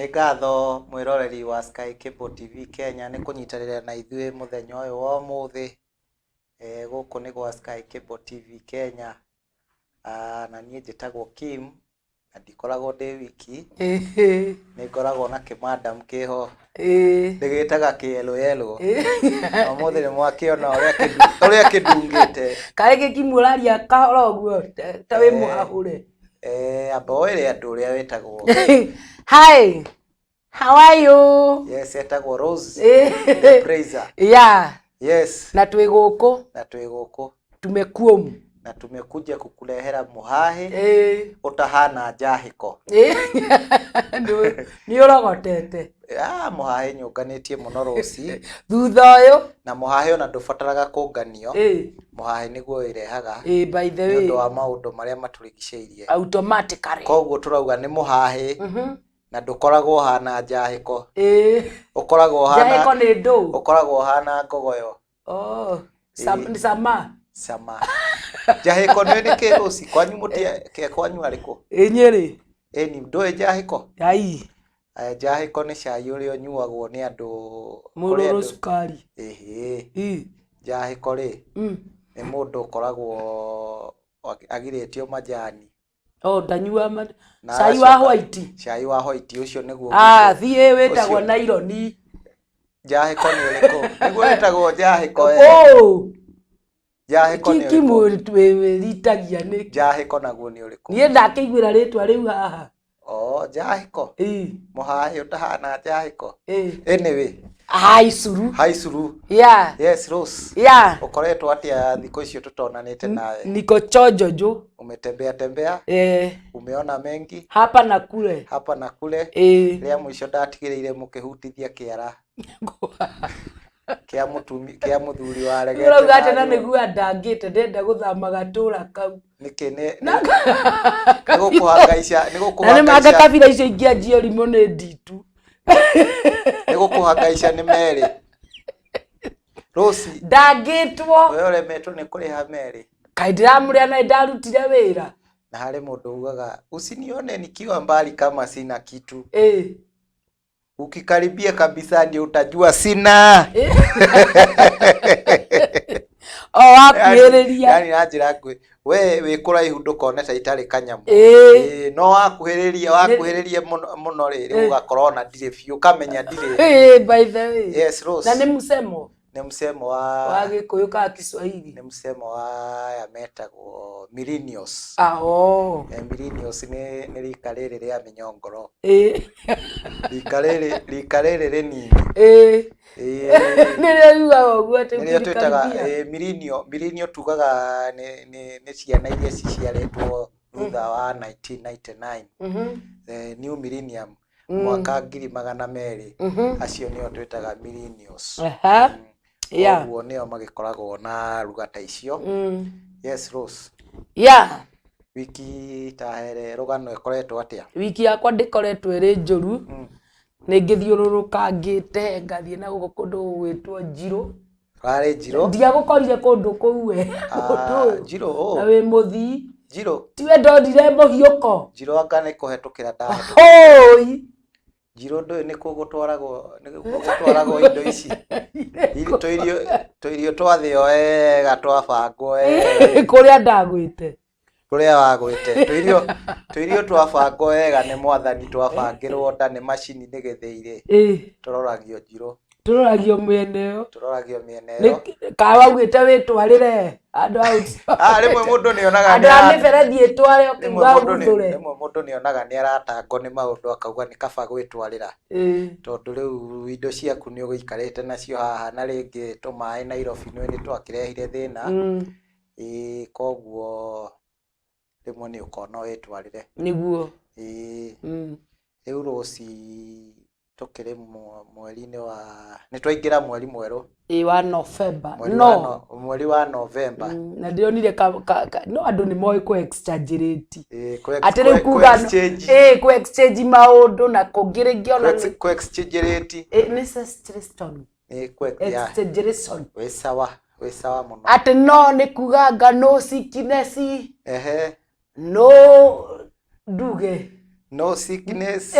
Nĩ ngatho mwĩroreri wa Sky Cable TV Kenya nĩ kũnyitanĩra na ithuĩ mũthenya ũyũ wa ũmũthĩ. Gũkũ nĩ gwa Sky Cable TV Kenya, na niĩ njĩtagwo Kim na ndikoragwo ndĩ wiki, nĩ ngoragwo na kĩmadam kĩho ndĩgĩtaga kĩyellow yellow. Na ũmũthĩ nĩ mwakĩona ũrĩa kĩndungĩte. Kaĩ gĩkimu ũraria kahora ũguo ta wĩ mũhahũre? Amba wĩre andũ ũrĩa wĩtagwo. Hi, how are you? Yes, etagwo Rose the Praiser. Yeah. Yes. Na twĩ gũkũ. Na twĩ gũkũ. Tumekuomu. Na tumekuja kukulehera mũhahĩ ũtahana njahĩko. Nĩ ũrogotete. Ah, mũhahĩ nyũnganĩtie mũno Rose. Thutha ũyũ. Na mũhahĩ ona ndũbataraga kũnganio. Mũhahĩ nĩguo wĩrehaga. By the Nĩ way. ũndũ wa maũndũ marĩa matũrigicĩirie. Automatically. Koguo tũrauga nĩ mũhahĩ. Na ndũkoragwo ũhana njahĩko. Ũkoragwo ũhana. Njahĩko nĩ ndũ. Ũkoragwo ũhana ngogoyo. Oh, nĩ cama. Cama. Njahĩko nĩ nĩ kĩ Rose? Kwanyu mũtia ke kwanyu arĩ kũ? Ĩ Nyĩrĩ. Ĩni ndũĩ njahĩko? Ai. Njahĩko nĩ cai ũrĩa ũnyuagwo nĩ andũ Mũrũrũ cukari. Ĩhĩ. Njahĩko rĩ, nĩ mũndũ ũkoragwo agirĩtio majani. Oh, ndanyua cai wa white. Cai wa white ũcio nĩguo. Ah, thiĩ wĩtagwo naironi. Njahĩko nĩ ũrĩkũ? Nĩguo wĩtagwo njahĩko. Oh. Njahĩko nĩ ũrĩkũ? Wĩritagia nĩ. Njahĩko naguo nĩ ũrĩkũ? Niĩ ndakĩiguĩra rĩtwa rĩu haha. Oh, njahĩko. Mũhahĩ ũtahana njahĩko. Anyway. Hi Suru. Hi Suru. Yeah. Yes, Rose. Yeah. Ũkoretwo atĩa thikũ icio tũtonanĩte nawe? Niko chonjo. Umetembea tembea? Umeona mengi? Hapa na kule. Hapa na kule. Rĩa mũico ndatigĩrĩire mũkĩhutithia kĩara. Kĩa mũtumi kĩa mũthuri waregete. Ũrauga atĩ na nĩguo andangĩte ndenda gũthama gatũra kau. Nĩkĩ nĩ nĩgũkũhangaica Na nĩ manga kabira icio ingĩanjia ũrimũ nĩ nditu. Nĩgũkũhangaica nĩ merĩ. Rose. Ndangĩtwo. We ũremetwo nĩ kũrĩha merĩ. Kaĩ ndĩramũrĩa na ndarutire wĩra. Na harĩ mũndũ ugaga usinione nikiwa mbali kama sina kitu. Ukikaribia kabisa ndio utajua sina. O wakuhĩrĩria. Yani na njĩra nguhĩ we wĩ kũraihu ndũkone ta itarĩ kanyamũ. No wakuhĩrĩria wakuhĩrĩria mũno mũno rĩ rĩu ũgakorwo ona ndirĩ biũ ũkamenya ndirĩ. By the way. Yes, Rose. Na nĩ msemo. Nĩ msemo wa wa Gĩkũyũ kana Kiswahili? Nĩ msemo wa aya metagwo millennials. Ah, oh. Millennials nĩ rika rĩrĩ rĩa mĩnyongoro. Rika rĩrĩ rĩnini. Nĩrĩo yugaga ũguo atĩ Nĩrĩo twĩtaga millennial, millennial tugaga nĩ ciana iria ciciarĩtwo thutha wa 1999. New millennium. Mwaka 2000 acio nĩo twĩtaga millennials. Koguo nĩo magĩkoragwo na ruga ta icio. Yes, Rose. Wiki tahere rũgano ĩkoretwo atĩa? Wiki yakwa ndĩkoretwo ĩrĩ njũru. Nĩ ngĩthiũrũrũkangĩte ngathiĩ na gũkũ kũndũ gũgwĩtwo Njirũ. Warĩ Njirũ? Ndiagũkorire kũndũ kũu we. Njirũ. Na wĩ mũthii. Njirũ. Tiwe ndonire mũhiũko. Njirũ anga nĩ kũhetũkĩra ndahĩtũkĩra. Hũi. Njirũ ndũĩ nĩkuo gũtwaragwo nĩkuo gũtwaragwo indo ici. Tũirio twathĩo wega twabangwo wega. Kũrĩa ndagwĩte. Kũrĩa wagwĩte. Tũirio twabangwo wega nĩ mwathani twabangĩrwo nda nĩ macini nĩ gĩthĩi rĩ. Tũroragio Njirũ. Tũroragio mĩena ĩyo. Tũroragio mĩena ĩyo. Kana waugĩte wĩtwarĩre andũ a Ah, rĩmwe mũndũ nĩ onaga andũ a mĩberethi ĩtware ũkiuga ũguthũre. Rĩmwe mũndũ nĩ onaga nĩ aratangwo nĩ maũndũ akauga nĩ kaba gwĩtwarĩra. Tondũ rĩu indo ciaku nĩ ũgĩikarĩte nacio haha na rĩngĩ tũmaĩ Nairobi nĩ twakĩrehire thĩna. Koguo rĩmwe nĩ ũkona wĩtwarĩre. Nĩguo. Rĩu Rose tũkĩrĩ mweri-inĩ wa nĩ twaingĩra mweri mwerũ. Ĩ wa November. No. Mweri wa November. Na ndĩronire no andũ nĩ moĩ kũ exchange rate. Atĩ rĩu kuga ĩ kũ exchange maũndũ na kũngĩ rĩngĩ ona kũ exchange rate. Nĩ Tristan. Exchange rate. Wĩ sawa, wĩ sawa mũno. Atĩ no nĩ kuga anga no sickness. Ehe. No nduge. No sickness,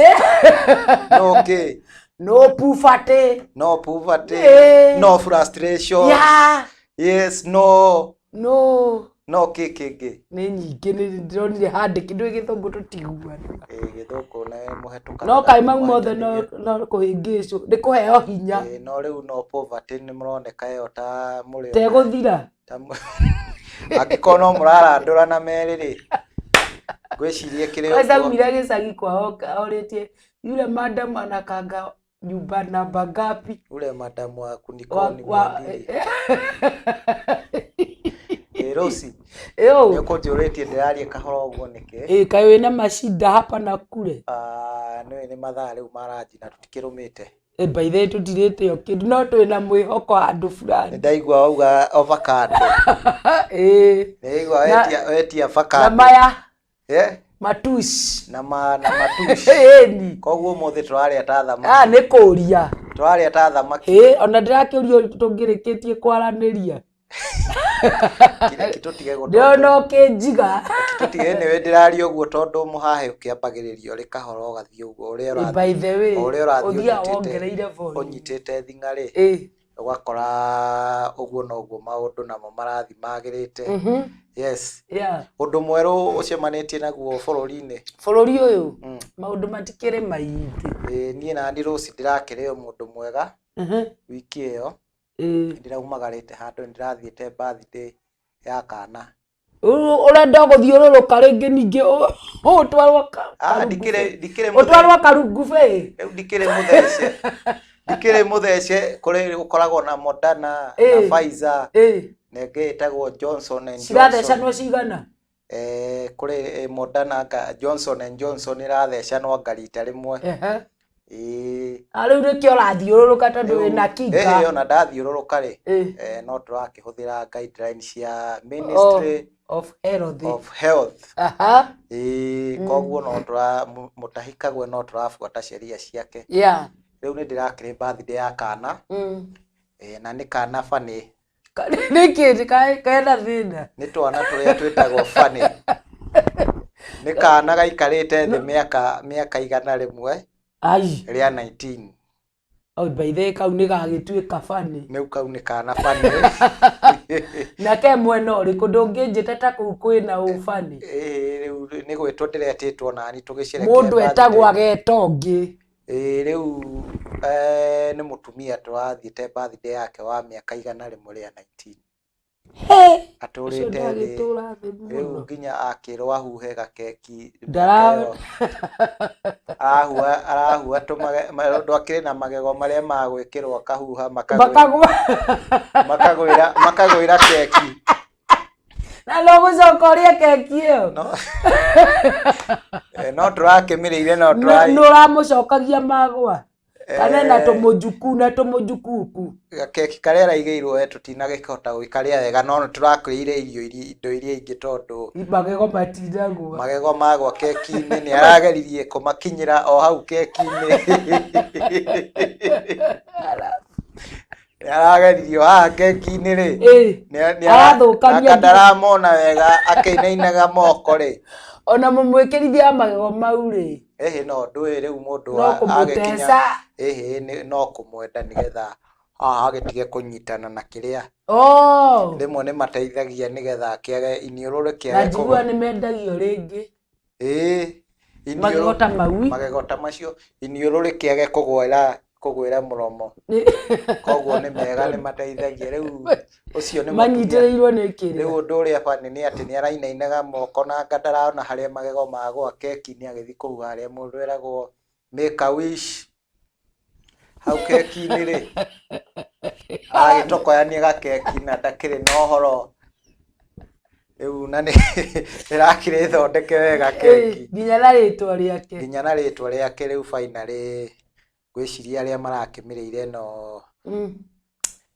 no kĩ, no poverty, no poverty, Eh. no frustration. Yeah. Yes, no no no kĩ kĩngĩ. Nĩ nyingĩ, nĩ ndĩronire handĩki ndũĩ gĩthũngũ tũtiguanaga. Ĩ, gĩthũngũ nĩ mũhetũkagĩra. No kaĩ mau mothe no no kũhĩngĩcwo nĩ kũheo hinya. Ĩ, no rĩu no poverty nĩ mũroneka ĩyo ta mũrĩ tegũthira. Angĩkorwo no mũrarandũra na merĩ rĩ, ngwĩciria kĩrĩ kwanza ũguo. Umire gĩcagi kwao orĩtie yule madam anakanga nyumba namba ngapi? Ule madamu wa wa, kunikoni wa, 200. Ĩ, Rosi, Ĩũ. nĩ ũkũnjũrĩtie ndĩraria kahora ũguo nĩkĩ? Ĩ, kaĩ wĩna macida hapa na kure? Ah, nĩũĩ nĩ mathaa rĩu maranji na tũtikĩrũmĩte. Ĩ, by the way tũtirĩte o kĩndũ no twĩna mwĩhoko handũ Nĩ fulani. ndaigua wauga avocado. Ĩ. Ndaigua wetia wetia Na avocado. maya Eh? matush. Na ma na matush. Ĩni. Koguo ũmũthĩ tũrarĩa ta thamaki. Ah, nĩ kũria. Tũrarĩa ta thamaki. Ĩ, ona ndĩrakĩũrio tũngĩrĩkĩtie kwaranĩria. Reke tũtige Ndĩrona ũkĩnjiga. Tũtige nĩwe ndĩraria ũguo tondũ mũhahe ũkĩambagĩrĩria ũrĩ kahora ũgathiĩ ũguo ũrĩa Ĩ, ũrathiĩ by the way, o ũrĩa ũrathiĩ ũthiaga ũnyitĩte wongereire volume. Ũnyitĩte thing'a rĩ, Ĩ. ũgakora ũguo noguo maũndũ namo marathiĩ magĩrĩte. Yes. Yeah. Ũndũ mwerũ ũcemanĩtie naguo bũrũri-inĩ? Bũrũri ũyũ maũndũ matikĩrĩ maingĩ. Ĩ, niĩ nani rũci ndĩrakĩrĩ o mũndũ mwega wiki ĩyo. Ndĩraumagarĩte handũ, ndĩrathiĩte birthday ya kana. Ũrenda gũthiũrũrũka rĩngĩ ningĩ ũtwarwo Ah, ndikĩrĩ ndikĩrĩ ũtwarwo karungubĩ. Rĩu ndikĩrĩ mũthece, ndikĩrĩ mũthece. Kũrĩ gũkoragwo na Moderna na Pfizer na ĩngĩ ĩtagwo Johnson and Johnson. Cirathecanwo cigana? Eh, kũrĩ Moderna Johnson and Johnson ĩrathecanwo anga rita rĩmwe. Ĩĩ. Ah, rĩu nĩkĩo ũrathiũrũrũka tondũ wĩna kinga. Ĩĩ, ona ndathiũrũrũka rĩ, no tũrakĩhũthĩra guideline cia Ministry of Health. Of Health. Ĩĩ, koguo no tũra mũtahikagwe no tũrabuata sheria ciake. Rĩu nĩ ndĩrakĩrĩ birthday ya kana. Na nĩ kana bani. Nĩkĩ kena thĩna? Nĩ twana tũrĩa twĩtagwo bani. Nĩ kana gaikarĩte thĩ mĩaka 100 Ai. rĩa 19. Oh, by the way, kau nĩ gagĩtuĩka bani. Rĩu kau nĩ kana bani. Na ke mwena ũrĩkũ ndũngĩnjĩta ta kũu kwĩna ũbani? Ĩĩ, rĩu nĩ gwĩtwo ndĩretĩtwo nani tũgĩcerekea Mũndũ birthday. etagwo ageta ũngĩ. Ĩĩ, rĩu nĩ mũtumia tũrathiĩte birthday yake wa mĩaka 119. He! Ũcio Atũrĩte thĩ ndagĩtũra thĩ rĩu mũno. Nginya akĩrwo ahuhe gakeki Ndara mĩaka ĩyo. Arahua arahua tũmage ndwakĩrĩ na magego marĩa ma gwĩkĩrwo akahuha makagwĩra Makagwa. Makagwĩra makagwĩra keki. Na no gũcoka ũrĩe keki ĩyo. No no tũrakĩmĩrĩire no tũra Nĩ ũramũcokagia magwa. Kana na tũmũjuku na tũmũjukuku. Gakeki karĩa araigĩirwo we tũtinagĩkĩhota gũkarĩa wega no nĩ tũrakĩrĩire irio iria indo iria ingĩ tondũ Magego matinagwa. Magego magwa keki-inĩ nĩ arageririe kũmakinyĩra o hau keki-inĩ, nĩ arageririe o haha keki-inĩ rĩ. Arathũkania. Anga ndaramona wega akĩinainaga moko rĩ. Ona mũmwĩkĩrithia wa magego mau rĩ. Ĩhĩ, no ndũĩ rĩu mũndũ No agĩkinya kũmũteca. Ĩhĩ, no kũmwenda nĩgetha haha agĩtige kũnyitana na kĩrĩa. Oh. Rĩmwe nĩ mateithagia nĩgetha kĩage iniũrũ Na rĩkĩage njigua nĩ mendagio rĩngĩ. Ĩĩ, Magego ta mau. Magego ta macio iniũrũ rĩkĩage kũgwĩra kũgwĩra mũromo. Koguo nĩ mega, nĩ mateithagia. Rĩu ũcio nĩ mũtumia. Manyitĩrĩirwo nĩ kĩrĩa. Rĩu ũndũ ũrĩa bani nĩ atĩ nĩ arainainaga moko na anga ndarona harĩa magego magwa keki-inĩ agĩthiĩ kũhuha harĩa mũndũ eragwo make a wish hau keki-inĩ rĩ, agĩtokoyania gakeki na ndakĩrĩ na ũhoro rĩu na nĩ ĩrakĩrĩ thondeke wega keki. Nginya na rĩtwa rĩake. Nginya na rĩtwa rĩake. Rĩu finally ngwĩciria arĩa marakĩmĩrĩire no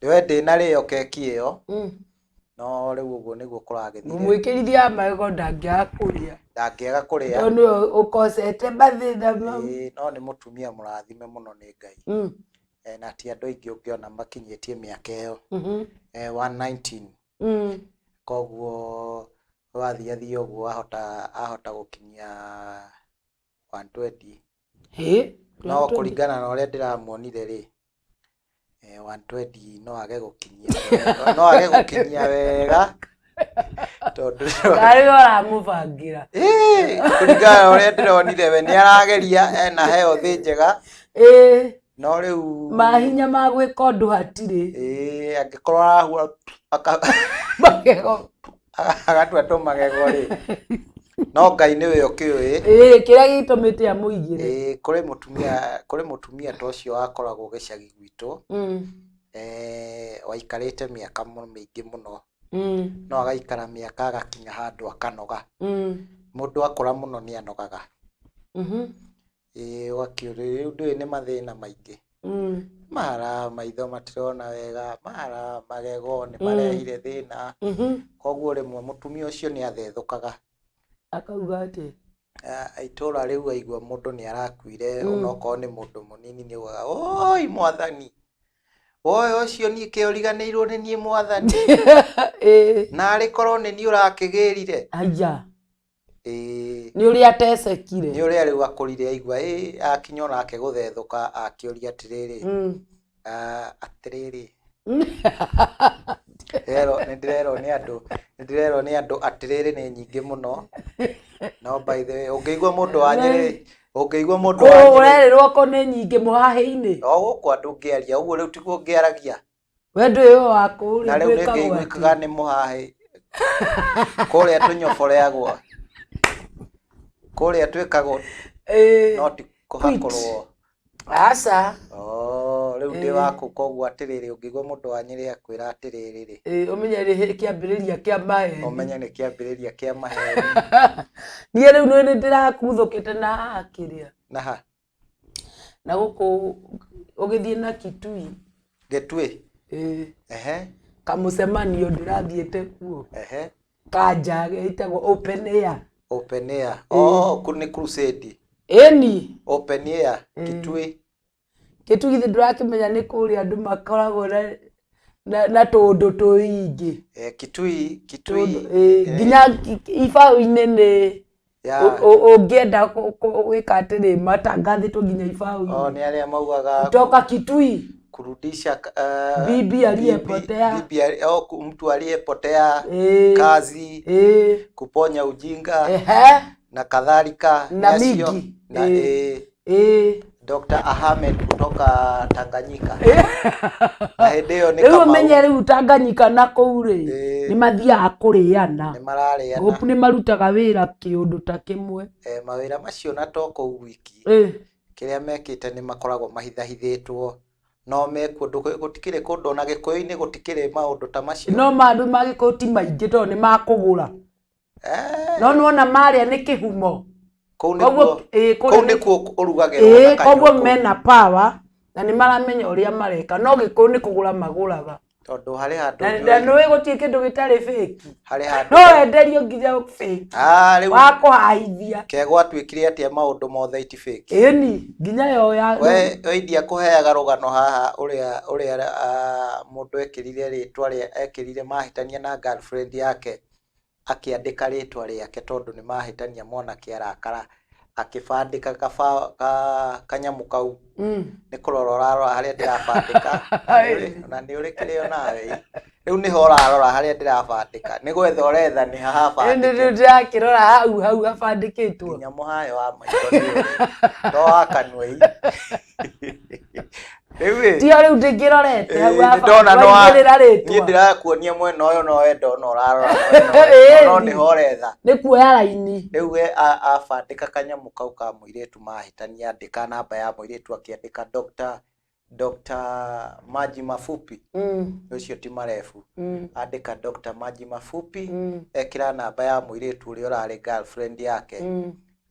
we ndĩnarĩo keki ĩyo. No rĩu ũguo nĩguo kũragĩthire. Mũmwĩkĩrithia wa magego ndangĩaga kũrĩa. Ndangĩaga kũrĩa. Tondũ nĩwe ũkocete mathĩna mau. Ĩĩ, no nĩ mũtumia mũrathime mũno nĩ Ngai. Na ti andũ aingĩ ũngĩona makinyĩtie mĩaka ĩyo. 119. Koguo wathiathia ũguo ahota ahota gũkinyia 120. Hĩ. No kũringana na ũrĩa ndĩramuonire rĩ, 120 no age gũkinyia wega, no age gũkinyia wega tondũ Karĩ we ũramũbangĩra. Kũringana na ũrĩa ndĩronire we nĩ arageria, ena health njega, no rĩu mahinya ma gwĩka ũndũ hatirĩ. Angĩkorwo arahura magego, agatua tũmagego rĩ, no Ngai nĩwe ũkĩũĩ. Kĩrĩa gĩtũmĩte amũigĩre. Kũrĩ mũtumia ta ũcio wakoragwo gĩcagi gwitũ, waikarĩte mĩaka mĩingĩ mũno, no agaikara mĩaka agakinya handũ akanoga. Mũndũ akũra mũno nĩ anogaga. Ũgakĩũria rĩu ndũĩ nĩ mathĩna maingĩ, mara maitho matirona wega, mara magego nĩ marehire thĩna. Koguo rĩmwe mũtumia ũcio nĩ athethũkaga. Akauga atĩ Itũra rĩu aigua mũndũ nĩ arakuire, onokorwo nĩ mũndũ mũnini, nĩ augaga, "Oi mwathani, oĩ ũcio niĩ kĩ ũriganĩirwo nĩ niĩ mwathani, na arĩ korwo nĩ niĩ ũrakĩgĩrire." Aya. Ĩĩ. Nĩ ũrĩa atecekire. Nĩ ũrĩa rĩu akũrire aigua ĩ akinya onake gũthethũka, akĩũria atĩrĩrĩ, "Ah, atĩrĩrĩ, nĩ ndĩrerwo nĩ andũ, nĩ ndĩrerwo nĩ andũ atĩrĩrĩ nĩ nyingĩ mũno." No by the way, ũngĩigua mũndũ wa Nyĩrĩ, ũngĩigua mũndũ wa Nyĩrĩ Ũrerĩrwo ko nĩ nyingĩ mũhahĩ-inĩ? O gũkũ andũ ngĩaria ũguo rĩu tiguo ngĩaragia. We ndũĩ ũyũ wa kũu Na rĩu gwĩkagwo nĩngĩiguĩkaga atĩ nĩ mũhahĩ kũrĩa tũnyoboreagwo, kũrĩa twĩkagwo, no ti kũhakũrwo. Aca. Oh, rĩu ndĩ waku. Koguo atĩrĩrĩ, ũngĩigua mũndũ wa Nyĩrĩ akwĩra atĩrĩrĩ rĩ, Ũmenye nĩ kĩambĩrĩria kĩa maheni. Ũmenye nĩ kĩambĩrĩria kĩa maheni. Niĩ rĩu nĩ ndĩrakuthũkĩte na haha kĩrĩa Na ha? Na gũkũ ũgĩthiĩ na Kitui. Gĩtuĩ. Kamũcemanio ndĩrathiĩte kuo, kanja ĩtagwo open air. Open air. Oh, nĩ crusade. Ĩni. Open air Kitui. Kitui githĩ ndũrakĩmenya nĩ kũrĩa andũ makoragwo na tũũndũ tũingĩ. Kitui, Kitui. Nginya ibaũ-inĩ nĩ ũngĩenda gwĩka atĩrĩ, matangathĩtwo nginya Oh, ibaũ-inĩ. Nĩ arĩa maugaga kutoka Kitui, kurudisha bibi aliyepotea. Bibi oh, mtu aliyepotea, kazi, kuponya ujinga na kadhalika. Na Nĩ acio. mingi. Na Dr. Ahmed kutoka Tanganyika, na hĩndĩ ĩyo nĩ Rĩu Kamau. Ũmenye rĩu Tanganyika na kũu rĩ, nĩ mathiaga kũrĩana. Nĩ mararĩana. Hope nĩ marutaga wĩra kĩũndũ ta kĩmwe. Mawĩra macio na to kũu wiki, kĩrĩa mekĩte nĩ makoragwo mahithahithĩtwo, no mekuo gũtikĩrĩ kũndũ, ona Gĩkũyũ-inĩ gũtikĩrĩ maũndũ ta macio. No maũndũ ma Gĩkũyũ ti maingĩ tondũ nĩ makũgũra. No nĩwona marĩa nĩ kĩhumo. Kũu Koguo, nĩkuo kũrĩa kũu nĩkuo ũrugagĩrwo na koguo kanyũkũ. Mena power na nĩ maramenya ũrĩa mareka, no Gĩkũyũ nĩ kũgũra magũraga. Tondũ harĩ handũ Na njũĩ- na nĩũĩ gũtirĩ kĩndũ gĩtarĩ fake. Harĩ handũ No wenderio nginya fake Ah, rĩu wa kũhahithia. Ke gwatuĩkire atĩa maũndũ mothe iti fake? Ĩni, nginya yo ya We we kũheaga rũgano haha ũrĩa mũndũ ekĩrire rĩtwa rĩa ekĩrire mahĩtania na girlfriend yake, akĩandĩka rĩtwa rĩake tondũ nĩ mahĩtania, mwanake arakara akĩbandĩka kanyamũ kau. Nĩ kũrora ũrarora harĩa ndĩrabandĩka, na nĩ ũrĩ kĩrĩo nawe rĩu nĩho ũrarora harĩa ndĩrabandĩka, nĩ gwetha ũretha nĩ haha Ĩni bandĩke. Rĩu ndĩrakĩrora hau habandĩkĩtwo. Nginya mũhayo wa maitho nĩ ũrĩ to wa kanua ii rĩu ĩ. Tio rĩu ndĩngĩrorete hau. Ĩĩ, nĩndona no waigĩrĩra niĩ rĩtwa. Ndĩrakuonia mwena ũyũ, no we ndona ũrarora mwena ũyũ, no nĩho ũretha. Nĩ kuoya raini. Rĩu we abandĩka kanyamũ kau ka mũirĩtu mahĩtania, andĩka namba ya mũirĩtu, akĩandĩka Dr. Maji Mafupi, ũcio ti marefu, andĩka Dr. Maji Mafupi, ekĩra namba ya mũirĩtu ũrĩa ũrarĩ girlfriend yake,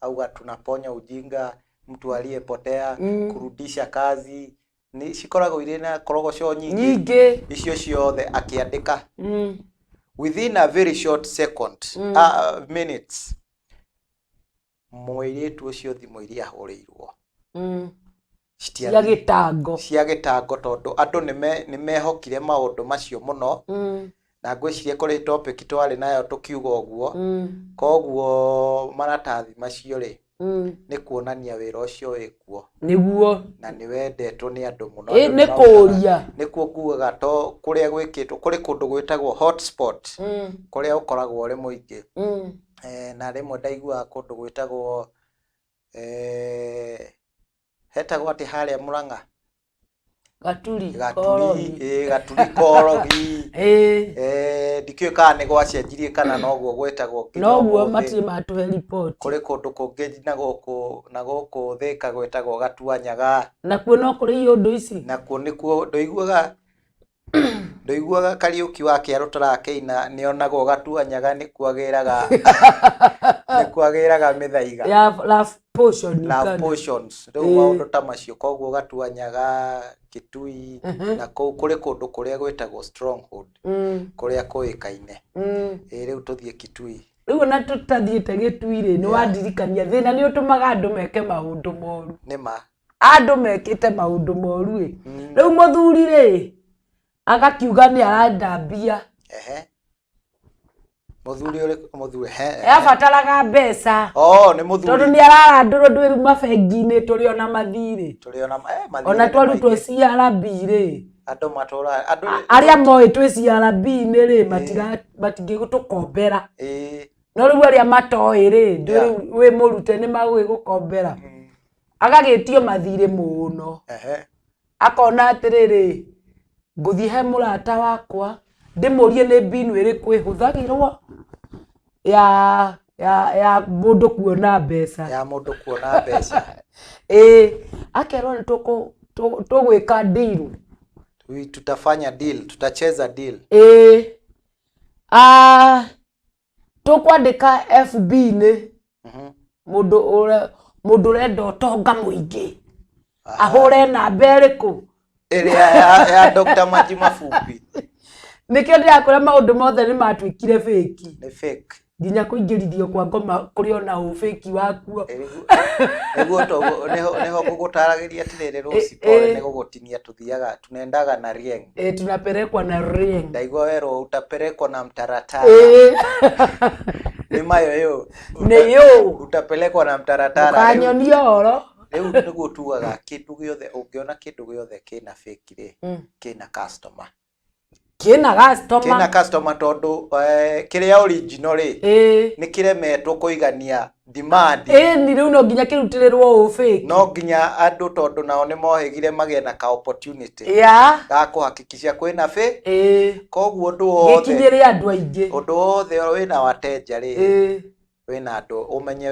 auga tunaponya ujinga, mtu aliyepotea, kurudisha kazi, nĩ cikoragwo irĩ na korogoco nyingĩ. Nyingĩ. Icio ciothe akĩandĩka within a very short second, minutes, mũirĩtu ũcio thimũ iria ahũrĩirwo Cia gĩtango. Cia gĩtango, tondũ andũ nĩ mehokire maũndũ macio mũno, na ngwĩciria kũrĩ topic twarĩ nayo tũkiuga ũguo. Koguo maratathi macio rĩ Nĩ kuonania wĩra ũcio wĩkuo. Nĩguo. Na nĩ wendetwo nĩ andũ mũno. Ĩ, Andũ nĩ nĩ maugaga- kũũria. Nĩkuo ngugaga to kũrĩa gwĩkĩtwo, kũrĩ kũndũ gwĩtagwo hotspot, kũrĩa ũkoragwo ũrĩ mũingĩ. Na rĩmwe ndaiguaga kũndũ gwĩtagwo hetagwo atĩ harĩa Murang'a? Gaturi. Gaturi, Korogi. ĩ, Gaturi Korogi. Ndikĩũĩ kana nĩ gwacenjirie kana noguo gwĩtagwo nginya Noguo ũmũthĩ. matirĩ matũhe riboti. Kũrĩ kũndũ kũngĩ na gũkũ Thĩka gwĩtagwo Gatuanyaga. Nakuo no kũrĩ iũndũ ici. Nakuo nĩkuo ndũiguaga Kariũki wa Kĩarũ tarakĩina nĩonagwo Gatuanyaga nĩkuo agĩraga mĩthaiga. Ya love potion. Love potions rĩu, maũndũ ta macio. Koguo Gatuanyaga, Kitui, na kũu kũrĩ kũndũ kũrĩa gwĩtagwo stronghold, kũrĩa kũĩkaine. Ĩ, rĩu tũthiĩ Kitui. Rĩu ona tũtathiĩte Gĩtui rĩ, nĩ wandirikania thĩna nĩ ũtũmaga andũ meke maũndũ moru. Nĩ ma. Andũ mekĩte maũndũ moru ĩ. Rĩu mũthuri rĩ, agakiuga nĩ arenda mbia. Ehe, mũthuri ũrĩkũ? Mũthuri he? Abataraga mbeca. Oh, nĩ mũthuri. Tondũ nĩ ararandũrwo ndwĩru mabengi-inĩ, tũrĩ ona mathirĩ. Tũrĩ ona mathirĩ Ona nĩ twarutwo maingĩ. CRB rĩ, Andũ matũraga andũ arĩa moĩ twĩ CRB-inĩ rĩ, matingĩtũkombera. No rĩu arĩa matoĩ rĩ, ndwĩ rĩu wĩ mũrute nĩ magũgĩgũkombera. Agagĩtio mathirĩ mũno. Akona atĩrĩrĩ, ngũthiĩ he mũrata wakwa ndĩmũrie nĩ mbinu ĩrĩkũ ĩhũthagĩrwo ya mũndũ kuona mbeca. Ya mũndũ kuona mbeca. Ĩĩ, akerwo nĩ tũgwĩka deal. Tutafanya deal, tutacheza deal. Ĩĩ. Ah, tũkwandĩka FB-inĩ, mũndũ ũrenda ũtonga mũingĩ ahũre namba ĩrĩkũ? Ĩrĩa ya Dr. Maji Mafupi. Nĩkĩo ndĩrakwĩra maũndũ mothe nĩ matuĩkire fake. Nĩ fake. Nginya kũingĩrithio kwa ngoma kũrĩ ona ũfake wakuo. Nĩguo nĩho ngũgũtaragĩria atĩrĩrĩ, rũci pole, nĩ gũgũtinia tuthiaga, tunaendaga na rieng. Eh, tunapelekwa na rieng. Ndaigua werwo utapelekwa na mtaratara. Nĩ mayo yo. Nĩ yo. Utapelekwa na mtaratara. Ũkanyonia ũhoro. Rĩu nĩguo tugaga kĩndũ gĩothe ũngĩona, kĩndũ gĩothe kĩna fake rĩ, kĩna customer. Kĩna Kĩna customer. Customer tondũ kĩrĩa original rĩ, nĩ kĩremetwo kũigania demand. Ĩĩ, ni rĩu no nginya kĩrutĩrĩrwo ũfake. No nginya andũ, tondũ nao nĩ mohĩgire magĩe na ka opportunity ga kũhakikisha kwĩna fake. Koguo ũndũ wothe gĩkinyĩre andũ aingĩ. Ũndũ wothe wĩna wateja rĩ, wĩna andũ, ũmenye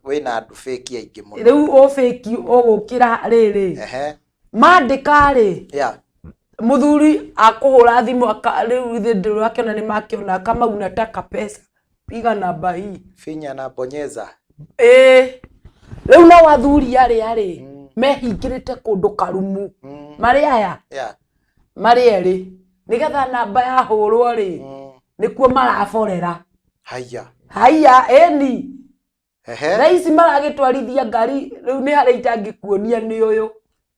wĩna andũ fake aingĩ mũno. Rĩu ũfake ũgũkĩra rĩrĩ, mandĩka rĩ, mũthuri akũhũra thimũ rĩu ithe ndũrakĩona nĩ makĩona akamauna taka pesa, piga namba hii. Finya na bonyeza. Ĩĩ, rĩu no athuri arĩa rĩ mehingĩrĩte kũndũ karumu, marĩ aya, marĩ erĩ, nĩgetha namba yahũrwo rĩ, nĩkuo maraborera. Haya. Haiya, ĩni. Thaa ici maragĩtwarithia ngari rĩu nĩ harĩa itangĩkuonia nĩ ũyũ.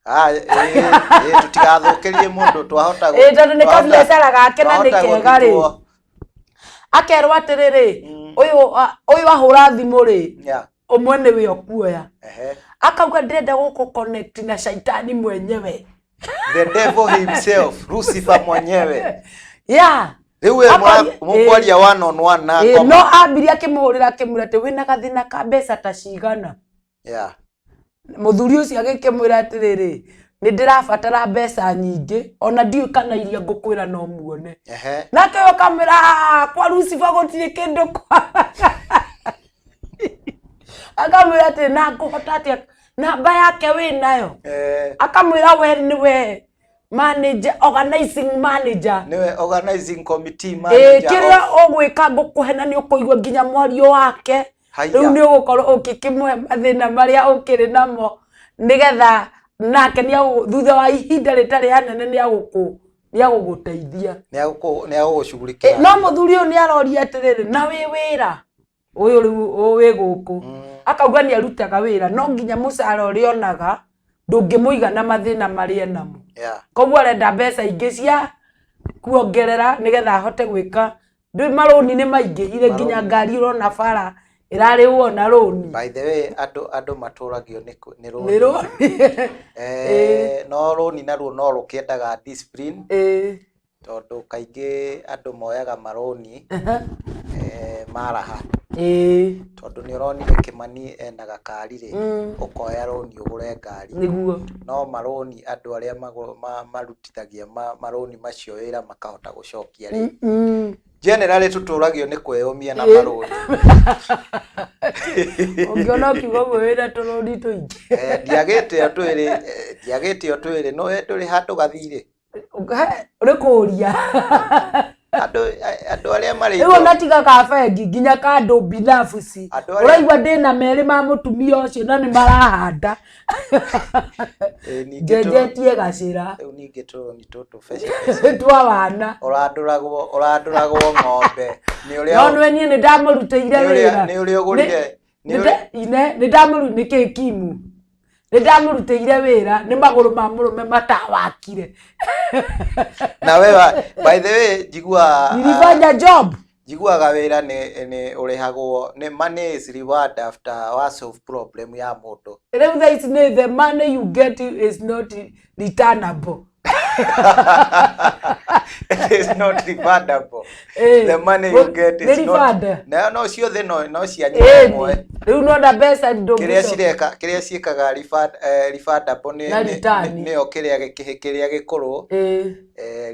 Ah, ĩ, ĩ, tũtigathũkĩrie mũndũ twahota Ĩ, tondũ nĩ twahota- kabiacara gake na nĩ twahota kega rĩ. gũthitwo. Akerwo atĩrĩrĩ, ũyũ ahũra thimũ rĩ, ũmwe nĩwe ũkuoya. Akauga ndĩrenda gũkũ connect na shaitani mwenyewe. The devil himself, Lucifer mwenyewe. Rĩu we mũkwaria one on one na Ĩ, ngoma. No ambirie akĩmũhũrĩra akĩmwĩra atĩ wĩna gathĩna ka mbeca ta cigana? Mũthuri ũcio agĩkĩmwĩra atĩrĩrĩ, nĩ ndĩrabatara mbeca nyingĩ, ona ndiũĩ kana iria ngũkwĩra no muone. Nake ũyũ akamwĩra, "Ah, kwa Lucifer gũtirĩ kĩndũ kwa." Akamwĩra atĩ na ngũhota atĩa, namba yake wĩ nayo? Akamwĩra we nĩwe manager, organizing manager. Niwe organizing committee manager. Kĩrĩa ũgwĩka ngũkũhe na nĩ ũkũigua nginya mwario wake. Haiya. Rĩu nĩ ũgũkorwo ũgĩkĩmũhe mathĩna marĩa ũkĩrĩ namo, nĩgetha nake thutha wa ihinda rĩtarĩ hanene nĩ agũgũteithia. Nĩ agũgũshughulikia. No mũthuri ũyũ nĩ aroria atĩrĩrĩ, na wĩ wĩra ũyũ rĩu wĩ gũkũ? Akauga nĩ arutaga wĩra, no nginya mũcara ũrĩa onaga ndũngĩmũigana mathĩna marĩa enamo. Koguo arenda mbeca ingĩ cia kuongerera nĩgetha ahote gwĩka ndũĩ marũni nĩ maingĩhire nginya Marũni. Ngari ũrona bara Ĩrarĩhwo na rũni. By the way, andũ matũragio nĩ nĩ Nĩ rũni. Rũni. No rũni naruo no rũkĩendaga discipline, tondũ kaingĩ andũ moyaga marũni maraha, tondũ nĩ ũronire Kĩmani ena gakari rĩ, ũkoya rũni ũgũre ngari. No marũni andũ arĩa marutithagia marũni macio wĩra makahota gũcokia rĩ, generally tũtũragio nĩ kwĩyũmia na marũni. Ũngĩona ũkiuga ũguo wĩna tũrũni tũingĩ. Ndiagĩte o twĩrĩ, ndiagĩte o twĩrĩ, no we ndũrĩ handũ gathirĩ. Ũrĩ kũria. Andũ arĩa marĩ Rĩu ona tiga ka bengi, nginya ka andũ binafsi. Andũ arĩa- Ũraigua ndĩna merĩ ma mũtumia ũcio na nĩ marahanda. Ningĩ Njenjetie gacĩra. Rĩu ningĩ tũrũni tũtũ bece Twa wana. Ũrandũragwo ng'ombe nĩ ũrĩa No nĩwe niĩ nĩ ndamũrutĩire wĩra. Nĩ ũrĩa ũgũrire nĩ Ine nĩ ndamũru nĩ kĩ kimu. Nĩ ndamũrutĩire wĩra, nĩ magũrũ ma mũrũme matawakire. Na we by the way njiguaga Nilifanya job. Njiguaga wĩra nĩ ũrĩhagwo nĩ money is reward after wa solve problem ya mũndũ. Rĩu thaa ici nĩ the money you get is not returnable. It is not refundable. The money you get is Nĩ not refund. Na no ciothe no cia nyina ĩmwe. Rĩu nona mbeca Kĩrĩa ndũngĩcoka. Cireka kĩrĩa ciĩkaga refund, refundable nĩ Na return. Nĩyo kĩrĩa kĩrĩa gĩkũrũ.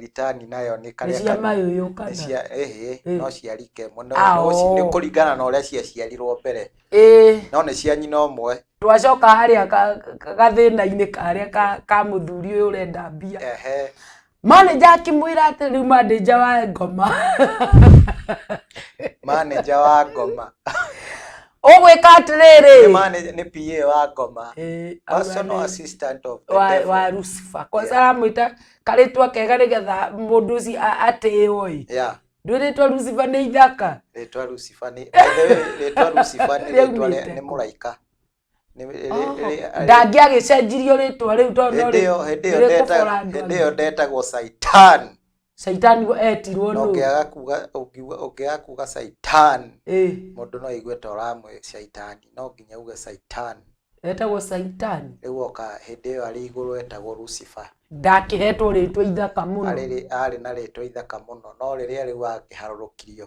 Return nayo nĩ Nĩ karĩa cia mayũyũ nĩ kana. Cia ĩhĩ, no cia rika ĩmwe, no Ah, no nĩ oh. kũringana na ũrĩa ciaciarirwo mbere, no nĩ cia nyina ũmwe. Twacoka harĩa gathĩna-inĩ karĩa ka mũthuri ũyũ ũrenda mbia. Manager akĩmwĩra atĩ rĩu manager wa ngoma. Manager wa ngoma. Ũgwĩka atĩrĩrĩ. Nĩ manager, nĩ PA wa ngoma. Personal Auga assistant of the wa, devil. Wa Lucifer. Kwanza aramwĩta karĩtwa kega nĩgetha mũndũ ũcio atĩĩo ĩ. Ndwĩrĩtwo Lucifer nĩ ithaka. Rĩtwa Lucifer nĩ, by the way, rĩtwa Lucifer nĩ rĩtwa Rĩaumĩte nĩ kũ? mũraika. Nĩ Ndangĩagĩcenjirio rĩtwa rĩu tondũ no Hĩndĩ ĩyo hĩndĩ ĩyo rĩkũbora andũ hĩndĩ ĩyo angĩ. ndetagwo Saitan. Caitani etirwo Na nũ? ũngĩaga kuga Saitan, mũndũ no aigue ta ũramwĩ Shaitani, no nginya uge Saitan. Etagwo Caitani. Rĩu oka hĩndĩ ĩyo arĩ igũrũ etagwo Lucifer. Ndakĩhetwo rĩtwa ithaka mũno. Arĩ na rĩtwa ithaka mũno, no rĩrĩa rĩu akĩharũrũkirio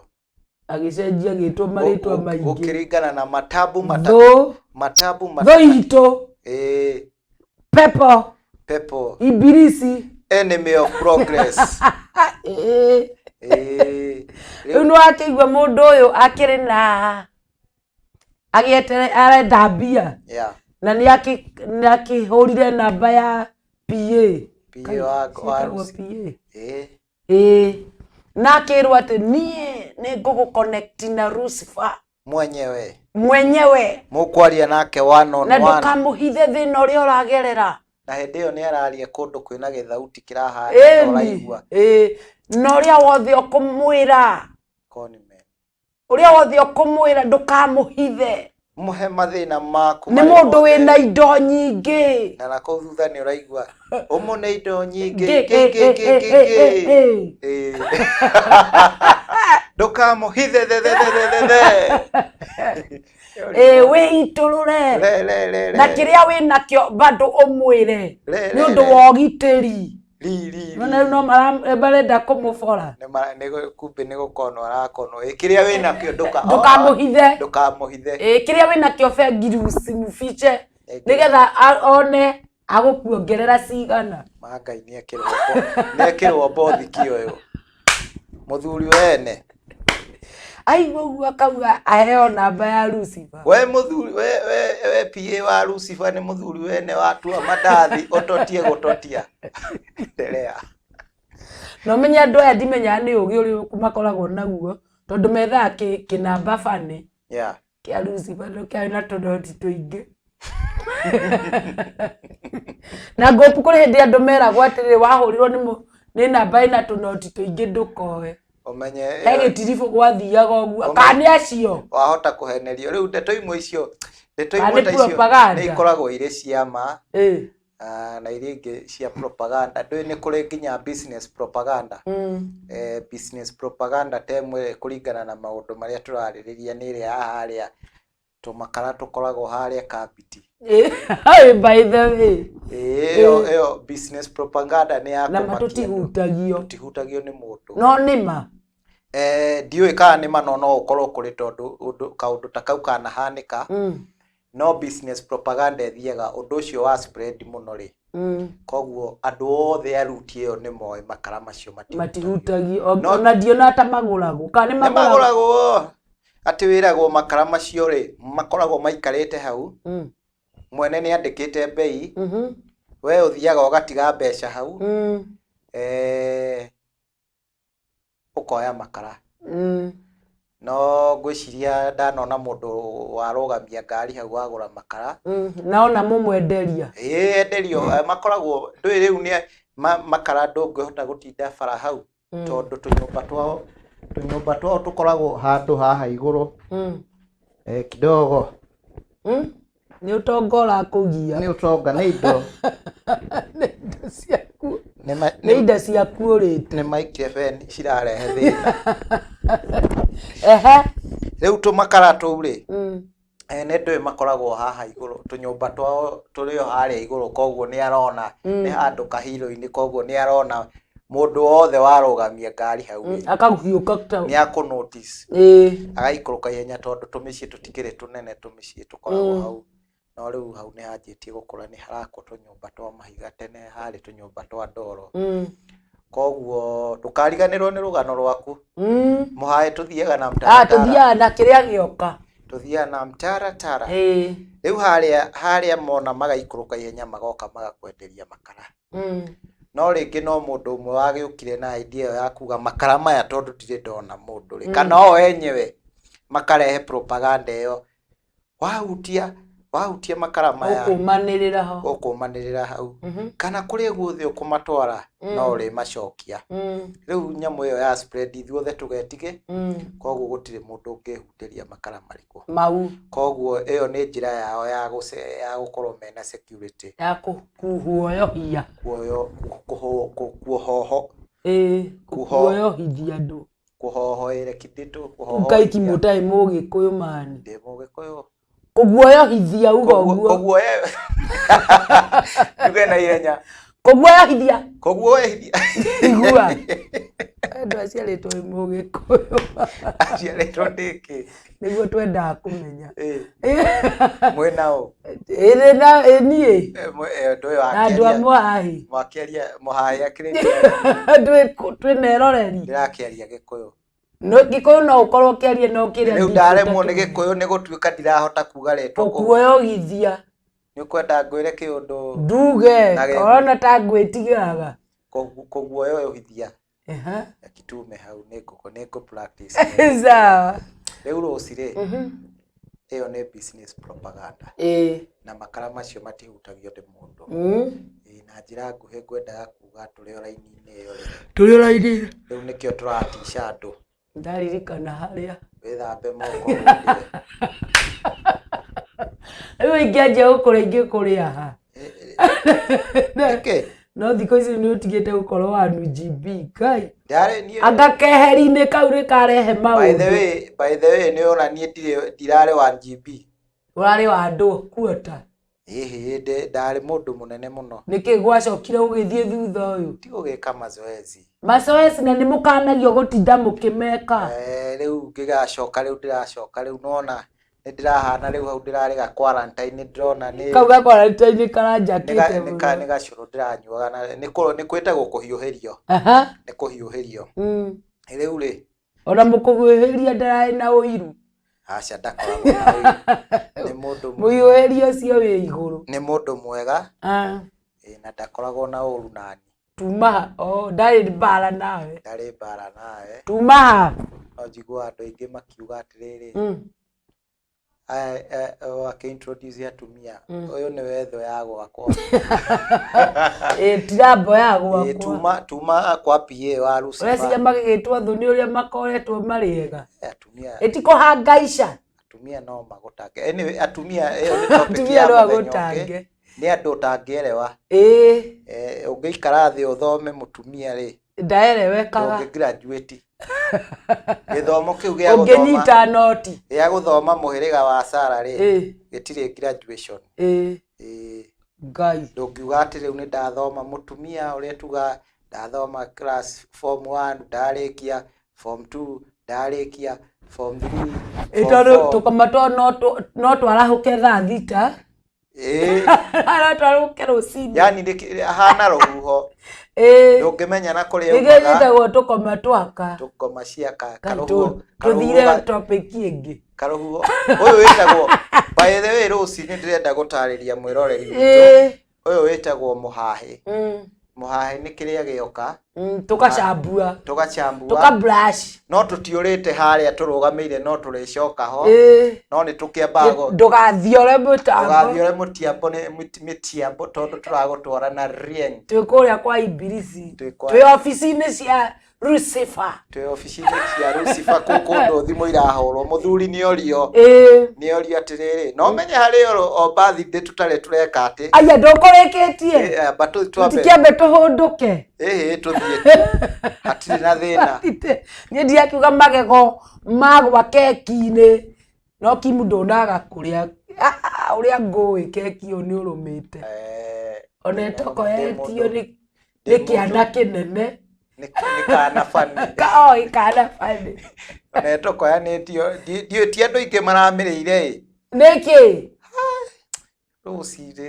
Agĩcenjia gĩtwo marĩtwa maingĩ. Gũkĩringana na matabu Thũ, matabu thũ itũ, pepo, pepo, ibilisi. Enemy of progress. Rĩu nĩ wakĩigua mũndũ ũyũ akĩrĩ na agĩetere arenda mbia na nĩ akĩhũrire namba ya PA. PA wa Ciĩtagwo Lucy. PA. Ĩĩ. Na akĩrwo atĩ niĩ nĩ ngũgũ connect na Lucifer mwenyewe. Mwenyewe. Mũkwaria nake one on Na one. ndũkamũhithe thĩna ũrĩa ũragerera. Na hĩndĩ ĩyo nĩ araria kũndũ kwĩna gĩthauti kĩrahana ta ũraigua. Na ũrĩa wothe ũkũmwĩra, Conman. Ũrĩa wothe ũkũmwĩra ndũkamũhithe. Mũhe mathĩna maku Nĩ marĩa mũndũ mothe. wĩna indo nyingĩ. Na nakũu thutha nĩ ũraigua ũmũne indo nyingĩ Ngĩ, ngĩ, ngĩ, ĩ, ngĩ, ĩ, ngĩ, ĩ, ngĩ. ĩ, Ĩ. Ndũkamũhithe the the the the the the. Ĩ, wĩitũrũre. Le le le le. Na kĩrĩa wĩnakĩo bado ũmwĩre Le, nĩ le, ũndũ le. wa ũgitĩri. Ri ri ri. Nona rĩu no marenda kũmũbora. Nĩ kumbe nĩ gũkonwo arakonwo. Ĩ, kĩrĩa wĩnakĩo Ndũkamũhithe. Ndũkamũhithe. Ĩ, kĩrĩa wĩnakĩo bengi rĩu simũbiche Thank you. nĩgetha one agũkuongerera cigana. Ma Ngai nĩekĩrwo bothiki ũyũ mũthuri wene. Aigua ũguo akauga aheo namba ya Lucifer. We mũthuri we PA wa Lucifer nĩ mũthuri wene watua mandathi ũtotie gũtotia nderea. Na ũmenye andũ aya ndimenyaga nĩ ũgĩ ũrĩkũ makoragwo naguo tondũ methaga kĩnamba bani kĩa Lucifer no kĩarĩ na tũnoti tũingĩ. Na ngũpu kũrĩ hĩndĩ andũ meragwo atĩrĩrĩ wahũrirwo nĩ namba ĩna tũnoti tũingĩ ndũkoe. Ũmenye He gĩtiribũ gwathiaga ũguo kana nĩ acio. Wahota kũhenerio rĩu ndeto imwe icio ndeto Kana imwe nĩ ta icio propaganda. Nĩ ikoragwo irĩ cia ma, na iria ingĩ cia propaganda. Ndũĩ nĩ kũrĩ nginya business propaganda. Business propaganda ta ĩmwe kũringana na maũndũ marĩa tũrarĩrĩria nĩ ĩrĩa ya harĩa Tũmakara tũkoragwo harĩa Kabiti. By the way. Ĩyo ĩyo business propaganda nĩ ya Na ma kũmakia andũ. tũtihutagio. Tũtihutagio nĩ mũndũ. No nĩ ma. Ndiũĩ kana nĩ ma no no ũkorwo kũrĩ tondũ ũndũ kaũndũ ta kau kanahanĩka. No business propaganda ĩthiaga ũndũ ũcio wa spread mũno rĩ. Koguo andũ othe a ruti ĩyo nĩ moĩ makara macio matihutagio. Matihutagio. Ona ndionaga ta magũragwo. Kana nĩ Nĩ magũragwo. Atĩ wĩragwo makara macio rĩ makoragwo maikarĩte hau. Mwene nĩ andĩkĩte mbei. We ũthiaga ũgatiga mbeca hau. Ũkoya makara. No ngwĩciria ndanona mũndũ warũgamia ngari hau wagũra makara. Naona mũmwenderia. Ĩĩ enderio makoragwo ndũĩ rĩu nĩ makara ndũngĩhota gũtinda bara hau. Tondũ tũnyũmba twao tũkoragwo handũ haha igũrũ. Kidogo. Nĩ ũtonga ũrakũgia. Nĩ ũtonga nĩ indo. Nĩ indo ciaku. Nĩ indo ciaku ũrĩte. Nĩ maikire beni cirarehe thĩna. Ehe. Rĩu tũmakara tũu rĩ, nĩ ndũĩ makoragwo haha igũrũ, tũnyũmba twao tũrĩ o harĩa igũrũ, koguo nĩ arona nĩ handũ kahiro-inĩ, koguo nĩ arona mũndũ wothe warũgamia ngari hau rĩ, Akahiũka ta nĩ akũ notice. Agaikũrũka ihenya tondũ tũmĩciĩ tũtikĩrĩ tũnene, tũmĩciĩ tũkoragwo hau. No rĩu hau nĩ hanjĩtie gũkũra, nĩ harakwo tũnyũmba twa mahiga, tene harĩ tũnyũmba twa ndoro. Koguo ndũkariganĩrwo nĩ rũgano rwaku. Mũhae tũthiaga na mtaratara. Tũthiaga na kĩrĩa gĩoka. Tũthiaga na mtaratara. Rĩu harĩa mona magaikũrũka ihenya magoka magakwenderia makara. No rĩngĩ no mũndũ ũmwe wagĩũkire na idea ĩyo ya kuga makara maya tondũ ndirĩ ndona mũndũ rĩ, kana o enyewe makarehe propaganda ĩyo. Wahutia makara maya ũkũmanĩrĩra ho. Ũkũmanĩrĩra hau. Kana kũrĩa guothe ũkũmatwara no ũrĩmacokia. Rĩu nyamũ ĩyo ya spread ithuothe tũgetige, koguo gũtirĩ mũndũ ũngĩhutĩria makara marĩkũ. Mau. Koguo ĩyo nĩ njĩra yao ya gũkorwo mena security. Ya kuoyohia. Kuohoho. Kuoyohithia andũ. Kũhohoere kĩndũ Ũkaiki mũtarĩ mũgĩkũyũ mani. Ndĩ mũgĩkũyũ. Kũguoyohithia uga ũguo. Kũguoyo. Njuge na ihenya. Kũguoyohithia. Kũguoyohithia. Igua. Andũ aciarĩtwo wĩ mũgĩkũyũ. Aciarĩtwo ndĩ kĩ? Nĩguo twendaga kũmenya. Mwĩna ũ? Ĩrĩ na niĩ. Ũndũ ũyũ Na andũ a Mũhahi. Mwakĩaria Mũhahi akĩrĩ. Twĩna eroreri. Ndĩrakĩaria Gĩkũyũ. No Gĩkũyũ no ũkorwo ũkĩaria no kĩrĩa. Rĩu ndaremwo nĩ Gĩkũyũ nĩ gũtuĩka ndirahota kuga rĩtwa. Kũguoyohithia. Nĩ ũkwenda ngwĩre kĩũndũ? Nduge, korona ta ngwĩtigĩraga. Kũguoyohithia. Kitume hau nĩ ngũ practice. Sawa. Rĩu rũci rĩ, ĩyo nĩ business propaganda. Na makara macio matihutagio nĩ mũndũ. Na njĩra nguhĩ ngwendaga kuga tũrĩ o raini-inĩ ĩyo rĩ. Tũrĩ o raini-inĩ. Rĩu nĩkĩo tũratica andũ. Ndaririkana harĩa. Wĩthambe moko. Rĩu ingĩanjia gũkũrĩa ingĩkũrĩa ha? Nĩkĩ? No thikũ ici nĩ ũtigĩte gũkorwo wa GB Ngai. Ndarĩ niĩ. Anga keheri-inĩ kau nĩ karehe maũndũ. By the way nĩ ona niĩ ndirarĩ wa GB. Ũrarĩ wa andũ kuota. Ĩhĩ ndarĩ mũndũ mũnene mũno. Nĩkĩ gwacokire gũgĩthiĩ thutha ũyũ? Ti gũgĩka mazoezi. Mazoezi na nĩ mũkanagio gũtinda mũkĩmeka. Rĩu ngĩgacoka rĩu ndĩracoka rĩu nona nĩ ndĩrahana rĩu hau ndĩrarĩ ga quarantine ndĩrona nĩ kau ga quarantine karanjakĩte mũno. Nĩ gacũrũ ndĩranyuaga na nĩ kwĩtagwo kũhiũhĩrio. Nĩ kũhiũhĩrio. Rĩu rĩ ona mũkũhiũhĩria ndararĩ na ũiru. Aca ndakoragwo na ũiru. Nĩ mũndũ mũhiũhĩria ũcio wĩ igũrũ. Nĩ mũndũ mwega. Na ndakoragwo na ũru nani. Tuma ha. Oh, ndarĩ mbara nawe. Ndarĩ mbara nawe. Tuma ha. No njiguaga andũ aingĩ makiuga atĩrĩrĩ. Akĩ-introduce atumia. Ũyũ nĩwe thũ ya gwakwa. Tirambo ya gwakwa. Tuma kwa PA wa Lucifer. Ũreciria magĩgĩtwo thũ nĩ ũrĩa makoretwo marĩ ega. Atumia. Ĩtikũhangaica. Atumia no magũtange. Anyway, atumia ĩyo nĩ topic ya mũthenya ũngĩ. Nĩ andũ ũtangĩerewa. Ũngĩikara thĩ ũthome mũtumia rĩ. Ndaerewekaga. Ndũngĩ graduate. Gĩthomo kĩu gĩa gũthoma Ũngĩnyita noti. Gĩa gũthoma mũhĩrĩga wa Sara rĩ, gĩtirĩ graduation. Ĩĩ. Ngai. Ndũngiuga atĩ rĩu nĩ ndathoma mũtumia ũrĩa tuga ndathoma class form 1 ndarĩkia, form 2 ndarĩkia, form 3, Ĩ form tondũ 4. tũkoma tondũ no twarahũke thaa 6. Ĩĩ. No twarahũke rũcinĩ. Yani hana rũhuho. Ndũngĩmenya na kũrĩa Nĩkĩo umaga. gĩtagwo tũkoma twaka. Tũkoma ciaka. Kaĩ Karũhuho. Tũthire Karũhuho topic ĩngĩ. Karũhuho. Ũyũ wĩtagwo, by the way, rũcinĩ ndĩrenda gũtarĩria mwĩroreri witũ. Ũyũ wĩtagwo mũhahĩ. Mũhahĩ nĩ kĩrĩa gĩoka. Tũgacambua. Tũgacambua. Tũka brush. No tũtiũrĩte harĩa tũrũgamĩire, no tũrĩcoka ho. No nĩ tũkĩambaga Ndũgathiore mũtambo. Ndũgathiore mũtiambo nĩ mĩtiambo tondũ tũragũtwara na rieng. Twĩ kũrĩa kwa Ibilisi. Twĩ kwa Twĩ obici-inĩ cia Lucifer. Twĩ obici-inĩ cia Lucifer kũu kũndũ thimũ irahũrwo. Mũthuri nĩ orio. Nĩ orio atĩrĩrĩ, no menye harĩ oro o birthday tũtarĩ tũreka atĩ. Aya ndũkũrĩkĩtie. Amba twambe. Tũtikĩambe tũhũndũke. Ĩhĩ, tũthiĩ. Hatirĩ na thĩna. Niĩ ndirakiuga magego magwa keki-inĩ. No Kimu ndũnaga kũrĩa. Ah, ũrĩa ngũĩ keki ĩyo nĩ ũrũmĩte. Ona ĩtokoetio nĩ kĩana kĩnene. Nĩ kana bani. Oi, kana bani. Ona ĩtokoyanĩtio. Ndiũĩ ti andũ aingĩ maramĩrĩire ĩ. Nĩkĩ? Rũcinĩ.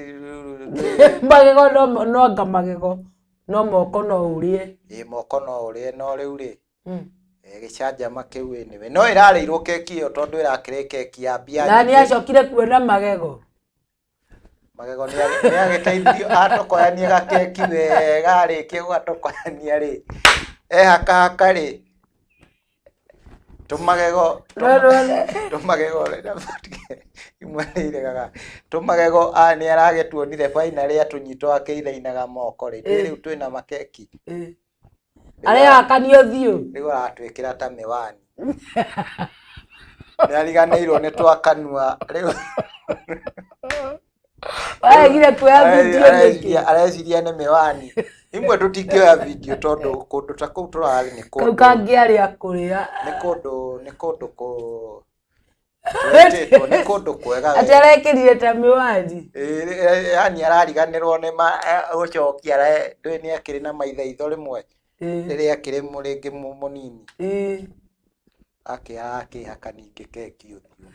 Magego no anga magego. No moko no ũrĩe. Ĩ moko no ũrĩe no rĩu rĩ. Gĩcanjama kĩu anyway. No ĩrarĩirwo keki ĩyo tondũ ĩrakĩrĩ keki ya mbia Na nĩ nyingĩ. acokire kuona magego. Magego nĩ agĩteithirio atokoyanie gakeki wega arĩkia gũgatokoyania rĩ. Ehakahaka rĩ. Tũmagego tũmagego imwe nĩ iregaga. Tũmagego nĩ aragĩtuonire finally atũnyitwo akĩinainaga moko rĩ. Rĩu twĩna makeki. Arehakania ũthiũ. Rĩu aratwĩkĩra ta mĩwani. Nĩ ariganĩirwo nĩ twakanua. Rĩu Waregire kuoya video nĩkĩ? Areciria nĩ mĩwani. Imwe tũtingĩoya video tondũ kũndũ ta kũu tũrarĩ nĩ Kau kũndũ. kangĩarĩ akũrĩa. Nĩ kũndũ, nĩ kũndũ kũ twetĩtwo, nĩ kũndũ kwega Atĩ we. arekĩrire ta mĩwani. Yani arariganĩrwo nĩ gũcokia, ndũĩ nĩ akĩrĩ na maithaitho rĩmwe. Rĩrĩa akĩrĩ rĩngĩ mũnini. Akĩhaka ningĩ keki ũthiũ.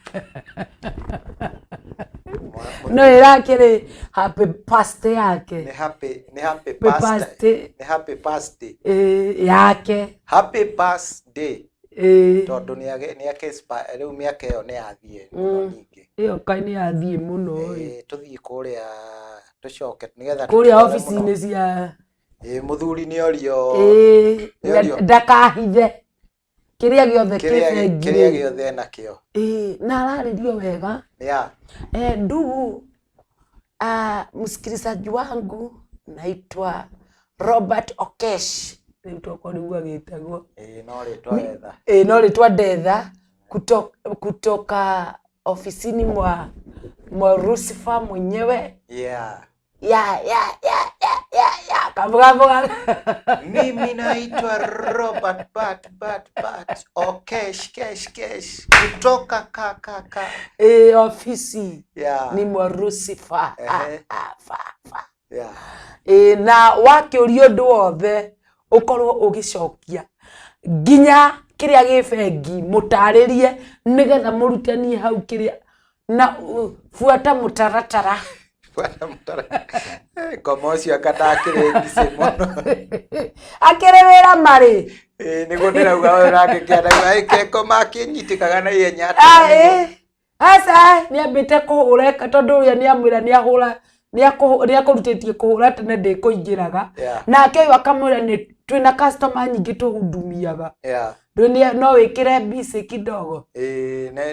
No ĩrakĩrĩ happy birthday yake. Nĩ happy, nĩ happy Happy birthday. birthday. Nĩ happy birthday. Yake. Happy birthday. Tondũ nĩ ake rĩu mĩaka ĩyo nĩ yathiĩ mũno ningĩ. Ĩyo kaĩ nĩ yathiĩ mũno ĩ. Tũthiĩ kũrĩa tũcoke nĩgetha Kũrĩa tũtware mũno. obici-inĩ cia Mũthuri nĩ orio. Nĩ orio. Ndakahithe. Kĩrĩa gĩothe Kĩrĩa kĩ bengi kĩrĩa rĩ. gĩothe enakĩo. Na ararĩrio wega. Ndugu, msikilizaji wangu naitwa Robert Okesh. Rĩu tokorwo nĩguo agĩtagwo. No rĩtwa wetha. No rĩtwa ndetha kutoka ofisini mwa Lucifer mwenyewe. Ya, ya, ya, ya, ya, ya. Kabuga, buga. Mimi naitwa Robert Bat, Bat, Bat. Okesh, Kesh, Kesh. Kutoka ka, ka, ka. Ofisi. Ni mwa Lucifer. A, fa, fa. Na wakĩũria ũndũ wothe ũkorwo ũgĩcokia nginya kĩrĩa gĩ bengi mũtarĩrie nĩgetha mũrutanie hau kĩrĩa na buata mũtaratara. Buata mũtaratara. Ngoma ũcio anga ndakĩrĩ ngicĩ mũno. Akĩrĩ wĩra marĩ. Nĩguo ndĩrauga ũyũ nake kĩandauga, ke ngoma akĩnyitĩkaga na ihenya atĩa nĩguo. Aca, nĩambĩte kũhũra eka tondũ ũrĩa nĩamwĩra nĩahũra, nĩakũrutĩtie kũhũra tene ndĩkũingĩraga. Nake ũyũ akamwĩra nĩ twĩna customer nyingĩ tũhudumiaga. Ndũĩ no wĩkĩre busy kidogo.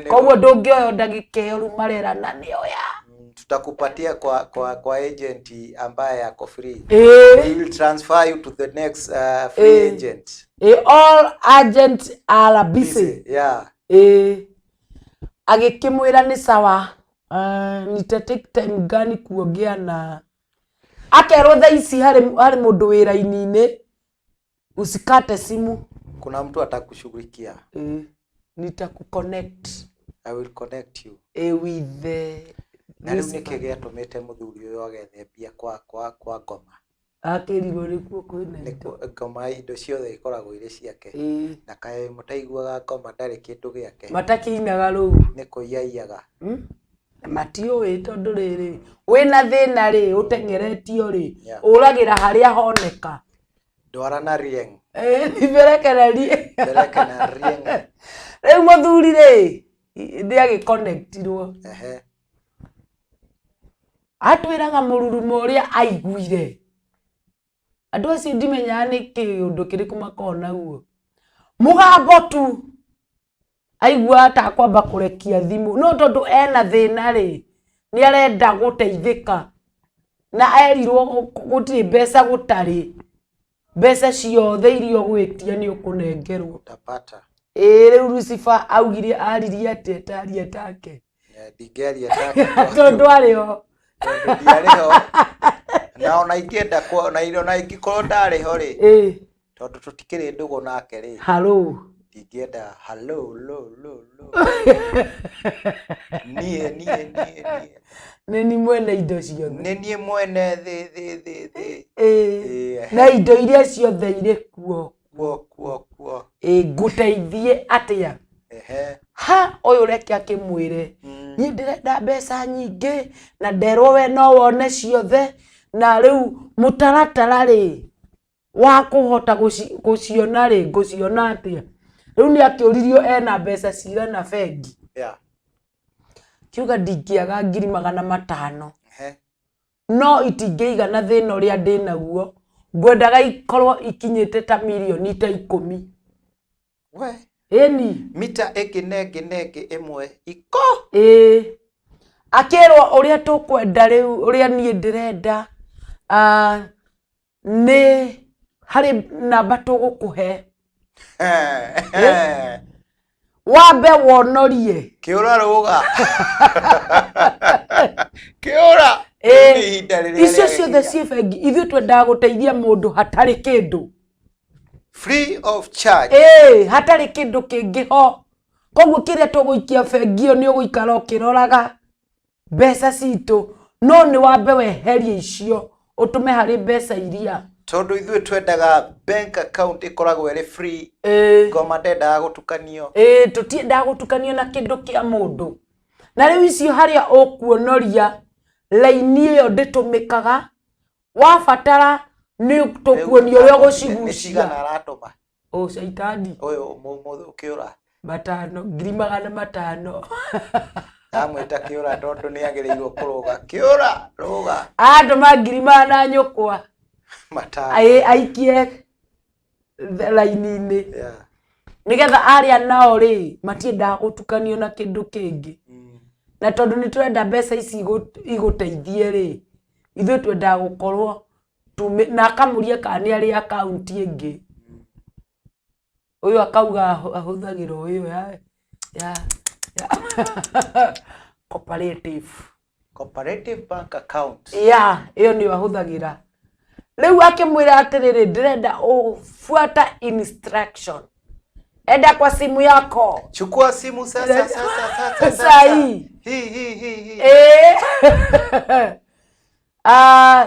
Koguo ndũngĩoya ndagĩka ĩyo rĩu marerana nĩoya. Tutakupatia kwa agent ambaye ako free. We will transfer you to the next free agent. All agents are busy. Busy. Agĩkĩmwĩra nĩ sawa. Nita take time gani kuongea na akerwo thaa ici harĩ mũndũ wĩra-inĩ usikate simu. Kuna mtu atakushughulikia. Nitakuconnect. I will connect you. With the Na rĩu this nĩkĩ gĩatũmĩte mũthuri ũyũ agethe mbia kwa ngoma? Akĩrirwo nĩkuo kwĩna Nĩ indo. Ngoma indo ciothe ikoragwo irĩ ciake. Na kaĩ mũtaiguaga ngoma ndarĩ kĩndũ gĩake? Matakĩinaga rũu. Nĩ kũiyaiyaga. Matiũĩ tondũ rĩrĩ wĩna thĩna rĩ ũteng'eretio rĩ ũragĩra harĩa honeka. Ndwara na rieng. Mberekererie. Mbereke na rieng. Rĩu mũthuri rĩ nĩ agĩconnectirwo. Atwĩraga mũrurumo ũrĩa aiguire. Andũ acio ndimenyaga nĩ kĩũndũ kĩrĩkũ makoragwo naguo. Mũgambo tu aiguaga ta kwamba kũrekia thimũ, no tondũ ena thĩna rĩ nĩ arenda gũteithĩka na erirwo gũtirĩ mbeca, gũtarĩ mbeca ciothe iria ũgwĩtia nĩ ũkũnengerwo. Utapata. Ĩĩ rĩu Lucifer augire aririe atĩa taria take? Ndingĩaria take tondũ arĩ ho. Tondũ ndiarĩ ho. Na ona ingĩenda ona ingĩkorwo ndarĩ ho rĩ, tondũ tũtikĩrĩ ndũgũ nake rĩ. Hello. Ndingĩenda hello lo lo lo. Niĩ niĩ niĩ niĩ. Nĩ niĩ mwene indo ciothe. Nĩ niĩ mwene thĩ thĩ thĩ thĩ. Na indo iria ciothe irĩ kuo. Kuo kuo kuo. Ngũteithie atĩa? Ha ũyũ reke akĩmwĩre. Niĩ ndĩrenda mbeca nyingĩ na nderwo we no wone ciothe na rĩu mũtaratara rĩ wa kũhota gũciona rĩ ngũciona atĩa? Rĩu nĩ akĩũririo ena mbeca cigana bengi. Kiuga ndingĩaga 500,000. No itingĩigana thĩna ũrĩa ndĩnaguo, ngwendaga ikorwo ikinyĩte ta 10 mirioni. We. Ĩni. Mita ĩngĩ na ĩngĩ na ĩngĩ ĩmwe iko. Ĩĩ. Akĩrwo ũrĩa tũkwenda rĩu, ũrĩa niĩ ndĩrenda, nĩ harĩ namba tũgũkũhe. Wambe wonorie. Kĩũra rũga. Kĩũra. Nĩ ihinda rĩrĩa Icio ciothe rĩagĩkinya. Ciĩ bengi, ithuĩ twendaga gũteithia mũndũ hatarĩ kĩndũ. Free of charge. Hatarĩ kĩndũ kĩngĩ ho. Koguo kĩrĩa tũgũikia bengi ĩyo nĩ ũgũikara ũkĩroraga mbeca citũ, no nĩ wambe weherie icio ũtũme harĩ mbeca iria. Tondũ ithuĩ twendaga bank account ĩkoragwo ĩrĩ free. Ngoma ndendaga gũtukanio. Tũtiendaga gũtukanio na kĩndũ kĩa mũndũ. Na rĩu icio harĩa ũkuonoria raini ĩyo ndĩtũmĩkaga, wabatara nĩ tũkuonia ũrĩa Nĩ ũgũcigucia. cigana aratũma? Ũ caitani. Ũyũ kĩũra. Matano, 500,000. Ndamwĩta kĩũra tondũ nĩ agĩrĩirwo kũrũga. Kĩũra, rũga. Atũma ngiri magana nyũkwa. 500. Aikie raini-inĩ. Nĩgetha arĩa nao rĩ matiendaga gũtukanio na kĩndũ kĩngĩ. Na tondũ nĩ tũrenda mbeca ici igũteithie rĩ, ithuĩ twendaga gũkorwo na akamũria kana nĩ arĩ akaunti ĩngĩ. Ũyũ akauga ahũthagĩra o ĩyo ya cooperative. Cooperative bank account. Yeah, ĩyo nĩyo ahũthagĩra. Rĩu akĩmwĩra atĩrĩrĩ, ndĩrenda ũfuata instruction. Enda kwa simu yako. Chukua simu sasa sasa sasa sasa. Sahi. Hi hi hi hi.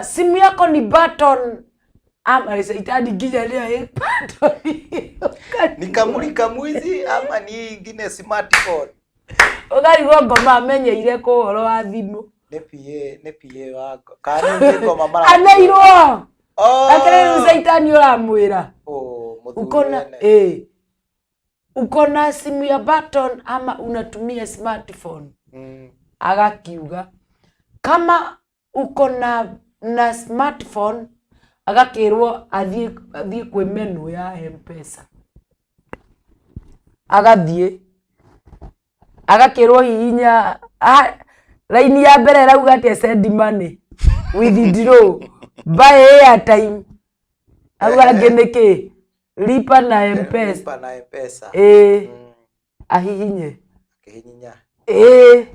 Simu yako ni button ama shaitani nginya nĩyo ĩ button. Ni kamulika mwizi ama ni ingine smartphone? Ũkarigwo ngoma amenyeire kũ ũhoro wa thimũ. Nĩ PA, nĩ PA wa kana nĩ ngoma mara. Aneirwo. Oh. Atĩrĩrĩ shaitani ũramwĩra. Oh, mũthuri Ukona, wene. Uko na simu ya button ama unatumia smartphone? Agakiuga kama uko na smartphone, agakĩrwo athiĩ kwĩ menu ya M-Pesa. Agathiĩ agakĩrwo hihinya raini ya mbere ĩrauga atĩa, send money, withdraw, buy airtime. Auga angĩ nĩkĩ, lipa na M-Pesa. Lipa na M-Pesa. Ahihinye. Akihihinya.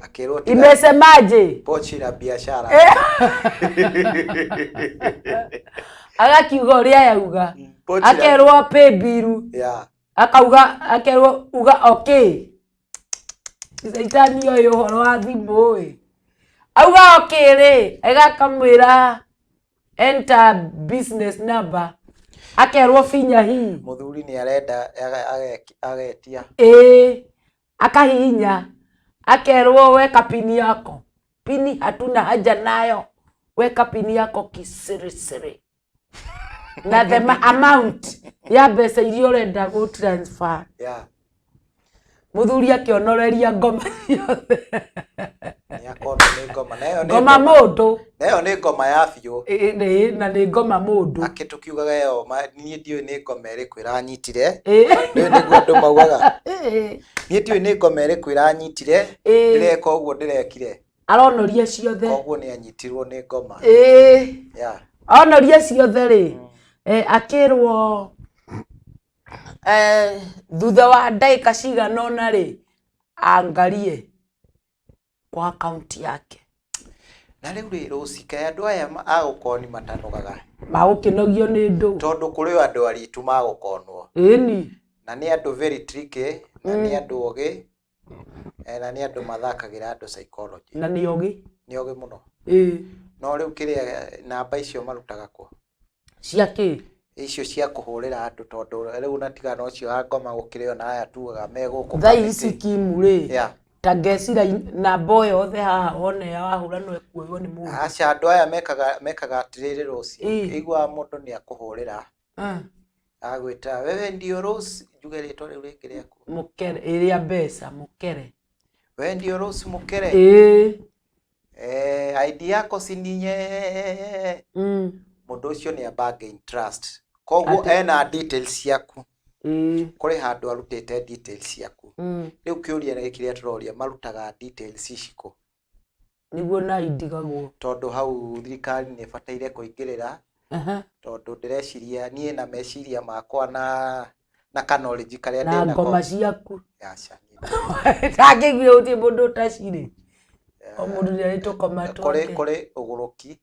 Akĩrwo tiga Imesemaje? Pochi la biashara. Agakiuga ũrĩa yauga. Pochi la Akerwo pay bill. Akauga akerwo uga okay. Caitani oĩ ũhoro wa thimũ ĩ. Auga okay rĩ, ĩgakamwĩra enter business number. Akerwo finya hii. Mũthuri nĩ arenda agetia. Ĩĩ, akahihinya akerwo weka pini yako. Pini hatuna haja nayo, weka pini yako kisirisiri na the amount ya mbeca iria ũrenda gũ transfer. Mũthuri akĩonoreria ngoma ciothe. Nĩ akonwo nĩ ngoma. Na ĩyo nĩ ngoma mũndũ. Na ĩyo nĩ ngoma ya biũ. Ĩ, na nĩ ngoma mũndũ. Akĩ tũkiugaga ĩyo niĩ ndiũĩ nĩ ngoma ĩrĩkũ ĩranyitire. Rĩu nĩguo andũ maugaga. Niĩ ndiũĩ nĩ ngoma ĩrĩkũ ĩranyitire. Ndĩreka ũguo ndĩrekire. Aronoria ciothe. Koguo nĩ anyitirwo nĩ ngoma. Onoria ciothe rĩ, akĩrwo thutha wa ndagĩka cigana ũna rĩ, angarie kwa akaunti yake. Na rĩu rĩ, Rose, kaĩ andũ aya a gũkoni matanogaga? Magũkĩnogio nĩ ndũ. Tondũ kũrĩ o andũ aritũ magũkonwo. Ĩni. Na nĩ andũ very tricky, na nĩ andũ ogĩ, na nĩ andũ mathakagĩra andũ psychology. Na nĩ ogĩ. Nĩ ogĩ mũno. No rĩu kĩrĩa namba icio marutaga kũ? Cia kĩ? Icio cia kũhũrĩra andũ tondũ rĩu na tigana ũcio wa ngoma gũkĩrĩ ona aya tugaga me gũkũ Thaa ici kimu rĩ, ta ngecira namba o yothe haha wone wahũra no ĩkuoywo nĩ mũndũ. Aca, andũ aya mekaga atĩrĩrĩ Rose, iguaga mũndũ nĩ akũhũrĩra. Agwĩta wewe ndio Rose, njuge rĩtwa rĩu rĩngĩ rĩaku. Mũkere, ĩrĩa mbeca, Mũkere. Wewe ndio Rose Mũkere. ID yako si ninye. Mũndũ ũcio nĩ amba gain trust. Koguo ena details ciaku. Kũrĩ handũ arutĩte details ciaku. Rĩu kĩũria nĩ kĩrĩa tũroria, marutaga details ici kũ? Nĩguo na indigagwo. Tondũ hau thirikari nĩ ĩbataire kũingĩrĩra. Tondũ ndĩreciria niĩ na meciria makwa na ka knowledge karĩa Na ndĩnako. ngoma ciaku. Aca, niĩ Ndangĩiguire gũtirĩ mũndũ ũtacirĩ. O mũndũ nĩ arĩ tũkoma twake. Kũrĩ ũgũrũki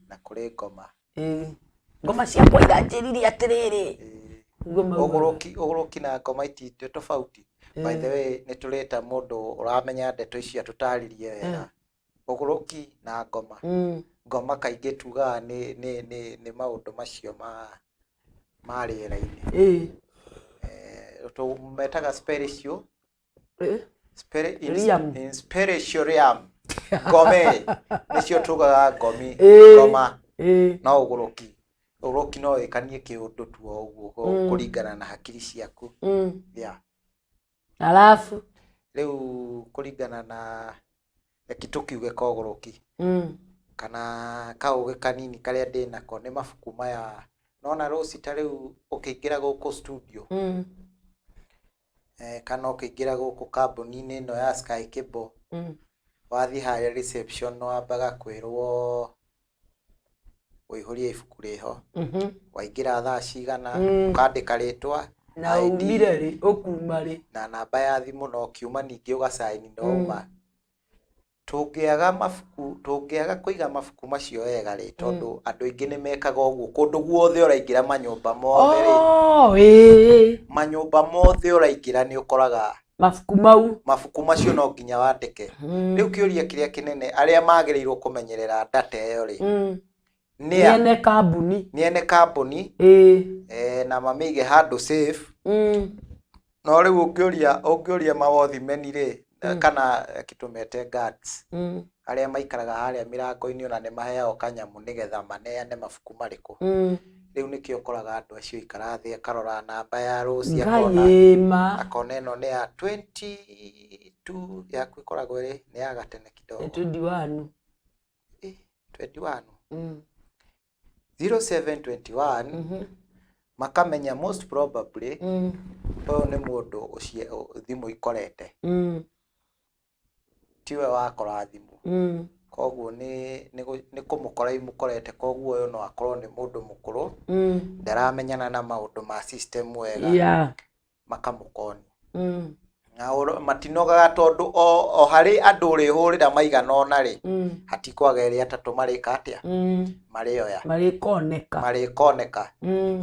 na kũrĩ ngoma. Ngoma ciakwa iranjĩrire atĩrĩrĩ. Nĩguo maugaga. Ũgũrũki na ngoma ititũ tofauti. By the way, nĩ tũreta mũndũ ũramenya ndeto ici atũtarĩrie wega. Ũgũrũki na ngoma. Ngoma kaingĩ tugaga nĩ maũndũ macio ma rĩera-inĩ. Metaga spiritual. Realm. In spiritual realm. Ngome. Nĩcio tugaga ngomi. Ngoma. No ũgũrũki. Ũgũrũki no wĩkanie kĩũndũ tu o ũguo kũringana na hakiri ciaku. Alafu? Rĩu kũringana na reke tũkiuge kogũrũki. Kana kaũgĩ kanini karĩa ndĩnako nĩ mabuku maya. Nona Rose ta rĩu ũkĩingĩra gũkũ studio. Kana ũkĩingĩra gũkũ kambuni-inĩ ĩno ya Sky Cable. Wathiĩ harĩa reception wambaga kwĩrwo ũihũrie ibuku rĩho. Waingĩra thaa cigana, ũkandĩka rĩtwa, Na ID, umire rĩ, ũkuma rĩ. Na namba ya thimũ na ũkiuma ningĩ ũgacaini na ũma. Tũngĩaga mabuku, tũngĩaga kũiga mabuku macio wega rĩ, tondũ andũ aingĩ nĩ mekaga ũguo kũndũ guothe ũraingĩra manyũmba mothe rĩ. Manyũmba mothe ũraingĩra nĩ ũkoraga Mabuku mau. Mabuku macio no nginya wandĩke. Rĩu kĩũria kĩrĩa kĩnene arĩa magĩrĩirwo kũmenyerera data ĩyo rĩ, nĩ a? Nĩ ene kambuni. Nĩ ene kambuni. Na mamĩige handũ safe. No rĩu ũngĩũria mawothimeni rĩ, kana kĩtũmete guards, arĩa maikaraga harĩa mĩrango-inĩ ona nĩ maheagwo kanyamũ nĩgetha maneane mabuku marĩkũ. Rĩu nĩkĩo ũkoraga andũ acio ikara thĩ akarora namba ya Rose, Ngai ĩma. akona ĩno nĩ ya 22 yaku ĩkoragwo ĩrĩ nĩ ya gatene kidogo. Nĩ 21. 21. 0721. Makamenya most probably ũyũ nĩ mũndũ thimũ ikorete. Tiwe wakora thimũ. Koguo nĩ kũmũkora imũkorete, koguo ũyũ no akorwo nĩ mũndũ mũkũrũ. Ndaramenyana na maũndũ ma system wega. Makamũkoni. Na matinogaga tondũ o harĩ andũ ũrĩhũrĩra maigana ũna rĩ, Hatikwaga erĩ atatũ marĩka atĩa? Marĩoya. Marĩkoneka. Marĩkoneka.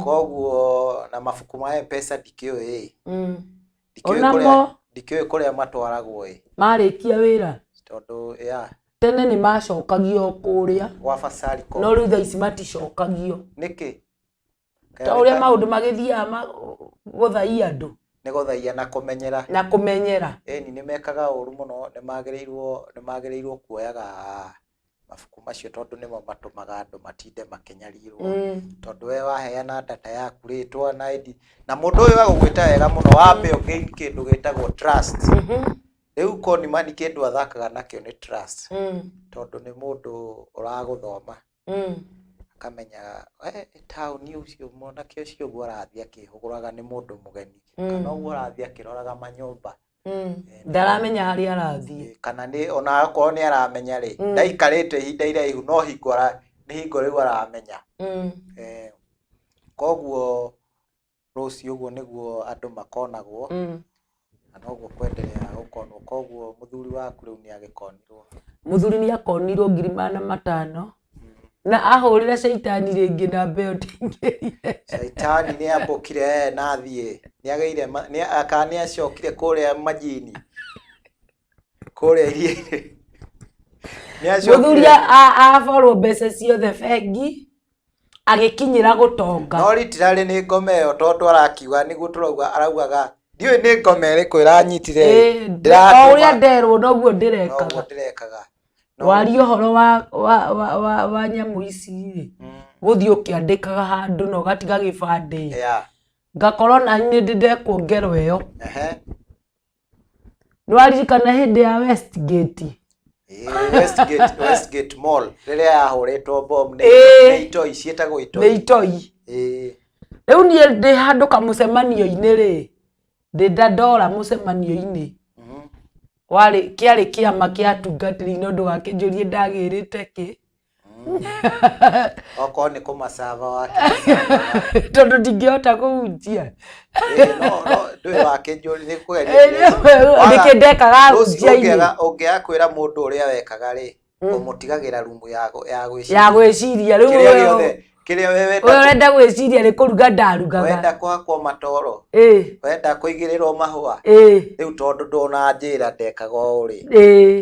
Koguo na mabuku ma Mpesa ndikĩũĩ ĩ. Ndikĩũĩ kũrĩa Onamo. Ndikĩũĩ kũrĩa matwaragwo ĩ. Marĩkia wĩra. Tondũ ya Tene nĩ macokagio kũrĩa. Gwa Safaricom. No rĩu thaa ici maticokagio. Nĩkĩ? Ta ũrĩa maũndũ magĩthiaga gũthaia andũ. Nĩ gũthaia na kũmenyera. Na kũmenyera. Ĩni nĩ mekaga ũru mũno, nĩ magĩrĩirwo kuoyaga mabuku macio tondũ nĩmo matũmaga andũ matinde makĩnyarirwo. Tondũ we waheana data yaku, rĩtwa na ID, na mũndũ ũyũ agũgwĩta wega mũno, wambe ũgain kĩndũ gĩtagwo trust. Rĩu conman kĩndũ athakaga nakĩo nĩ trust. Tondũ nĩ mũndũ ũragũthoma. Akamenya taũni ũcio mwanake ũcio ũguo arathiĩ akĩhũgũraga nĩ mũndũ mũgeni. Kana ũguo arathiĩ akĩroraga manyũmba. Ndaramenya harĩa arathiĩ. Kana nĩ ona akorwo nĩ aramenya rĩ, ndaikarĩte ihinda iraihu, no hingo nĩ hingo rĩu aramenya. Koguo rũciũ ũguo nĩguo andũ makonagwo. Na noguo kwendereaga gũkonwo. Koguo mũthuri waku rĩu nĩ agĩkonirwo. Mũthuri nĩ akonirwo 500,000. Na ahũrĩra caitani rĩngĩ namba ĩyo ndĩingĩrire. Caitani nĩ ambũkire na athiĩ. Nĩ agĩire kana nĩ acokire kũrĩa majini. Kũrĩa iria-inĩ. Nĩ acokire. Mũthuri aborwo mbeca ciothe bengi agĩkinyĩra gũtonga. No literally nĩ ngoma ĩyo tondũ arakiuga nĩguo tũrauga, araugaga ndiũĩ nĩ ngoma ĩrĩkũ ĩranyitire. O ũrĩa nderwo noguo ndĩrekaga. Noguo ndĩrekaga. Waria ũhoro wa nyamũ ici rĩ, gũthiĩ ũkĩandĩkaga handũ na ũgatiga gĩbandĩ. Ngakorwo na niĩ ndĩ ndekwo ngero ĩyo. Nĩ waririkana hĩndĩ ya Westgate? Westgate Mall rĩrĩa yahũrĩtwo bomb nĩ nĩ itoi ciĩtagwo itoi. Nĩ itoi. Rĩu niĩ ndĩ handũ kamũcemanio-inĩ rĩ, ndĩ Dandora mũcemanio-inĩ. Warĩ kĩarĩ kĩama kĩa atungatĩri, no ndũgakĩnjũrie ndagĩrĩte kĩ. Okorwo nĩ kũmacaba wakĩmacaba. Tondũ ndingĩhota kũhunjia. No ndũĩ wakĩnjũria nĩ kũgeria. Nĩkĩ ndekaga Rũciũ hunjia-inĩ? Ũngĩaga kwĩra mũndũ ũrĩa wekaga rĩ, ũmũtigagĩra rumu ya ya gwĩciria. Gwĩciria rĩu. Kĩrĩa gĩothe kĩrĩa we Ũyũ wenda ũrenda gwĩciria nĩ kũruga ndarugaga. Wenda kũhakwo matoro, wenda kũigĩrĩrwo mahũa. Rĩu tondũ ndũnanjĩra ndekaga ũũ rĩ,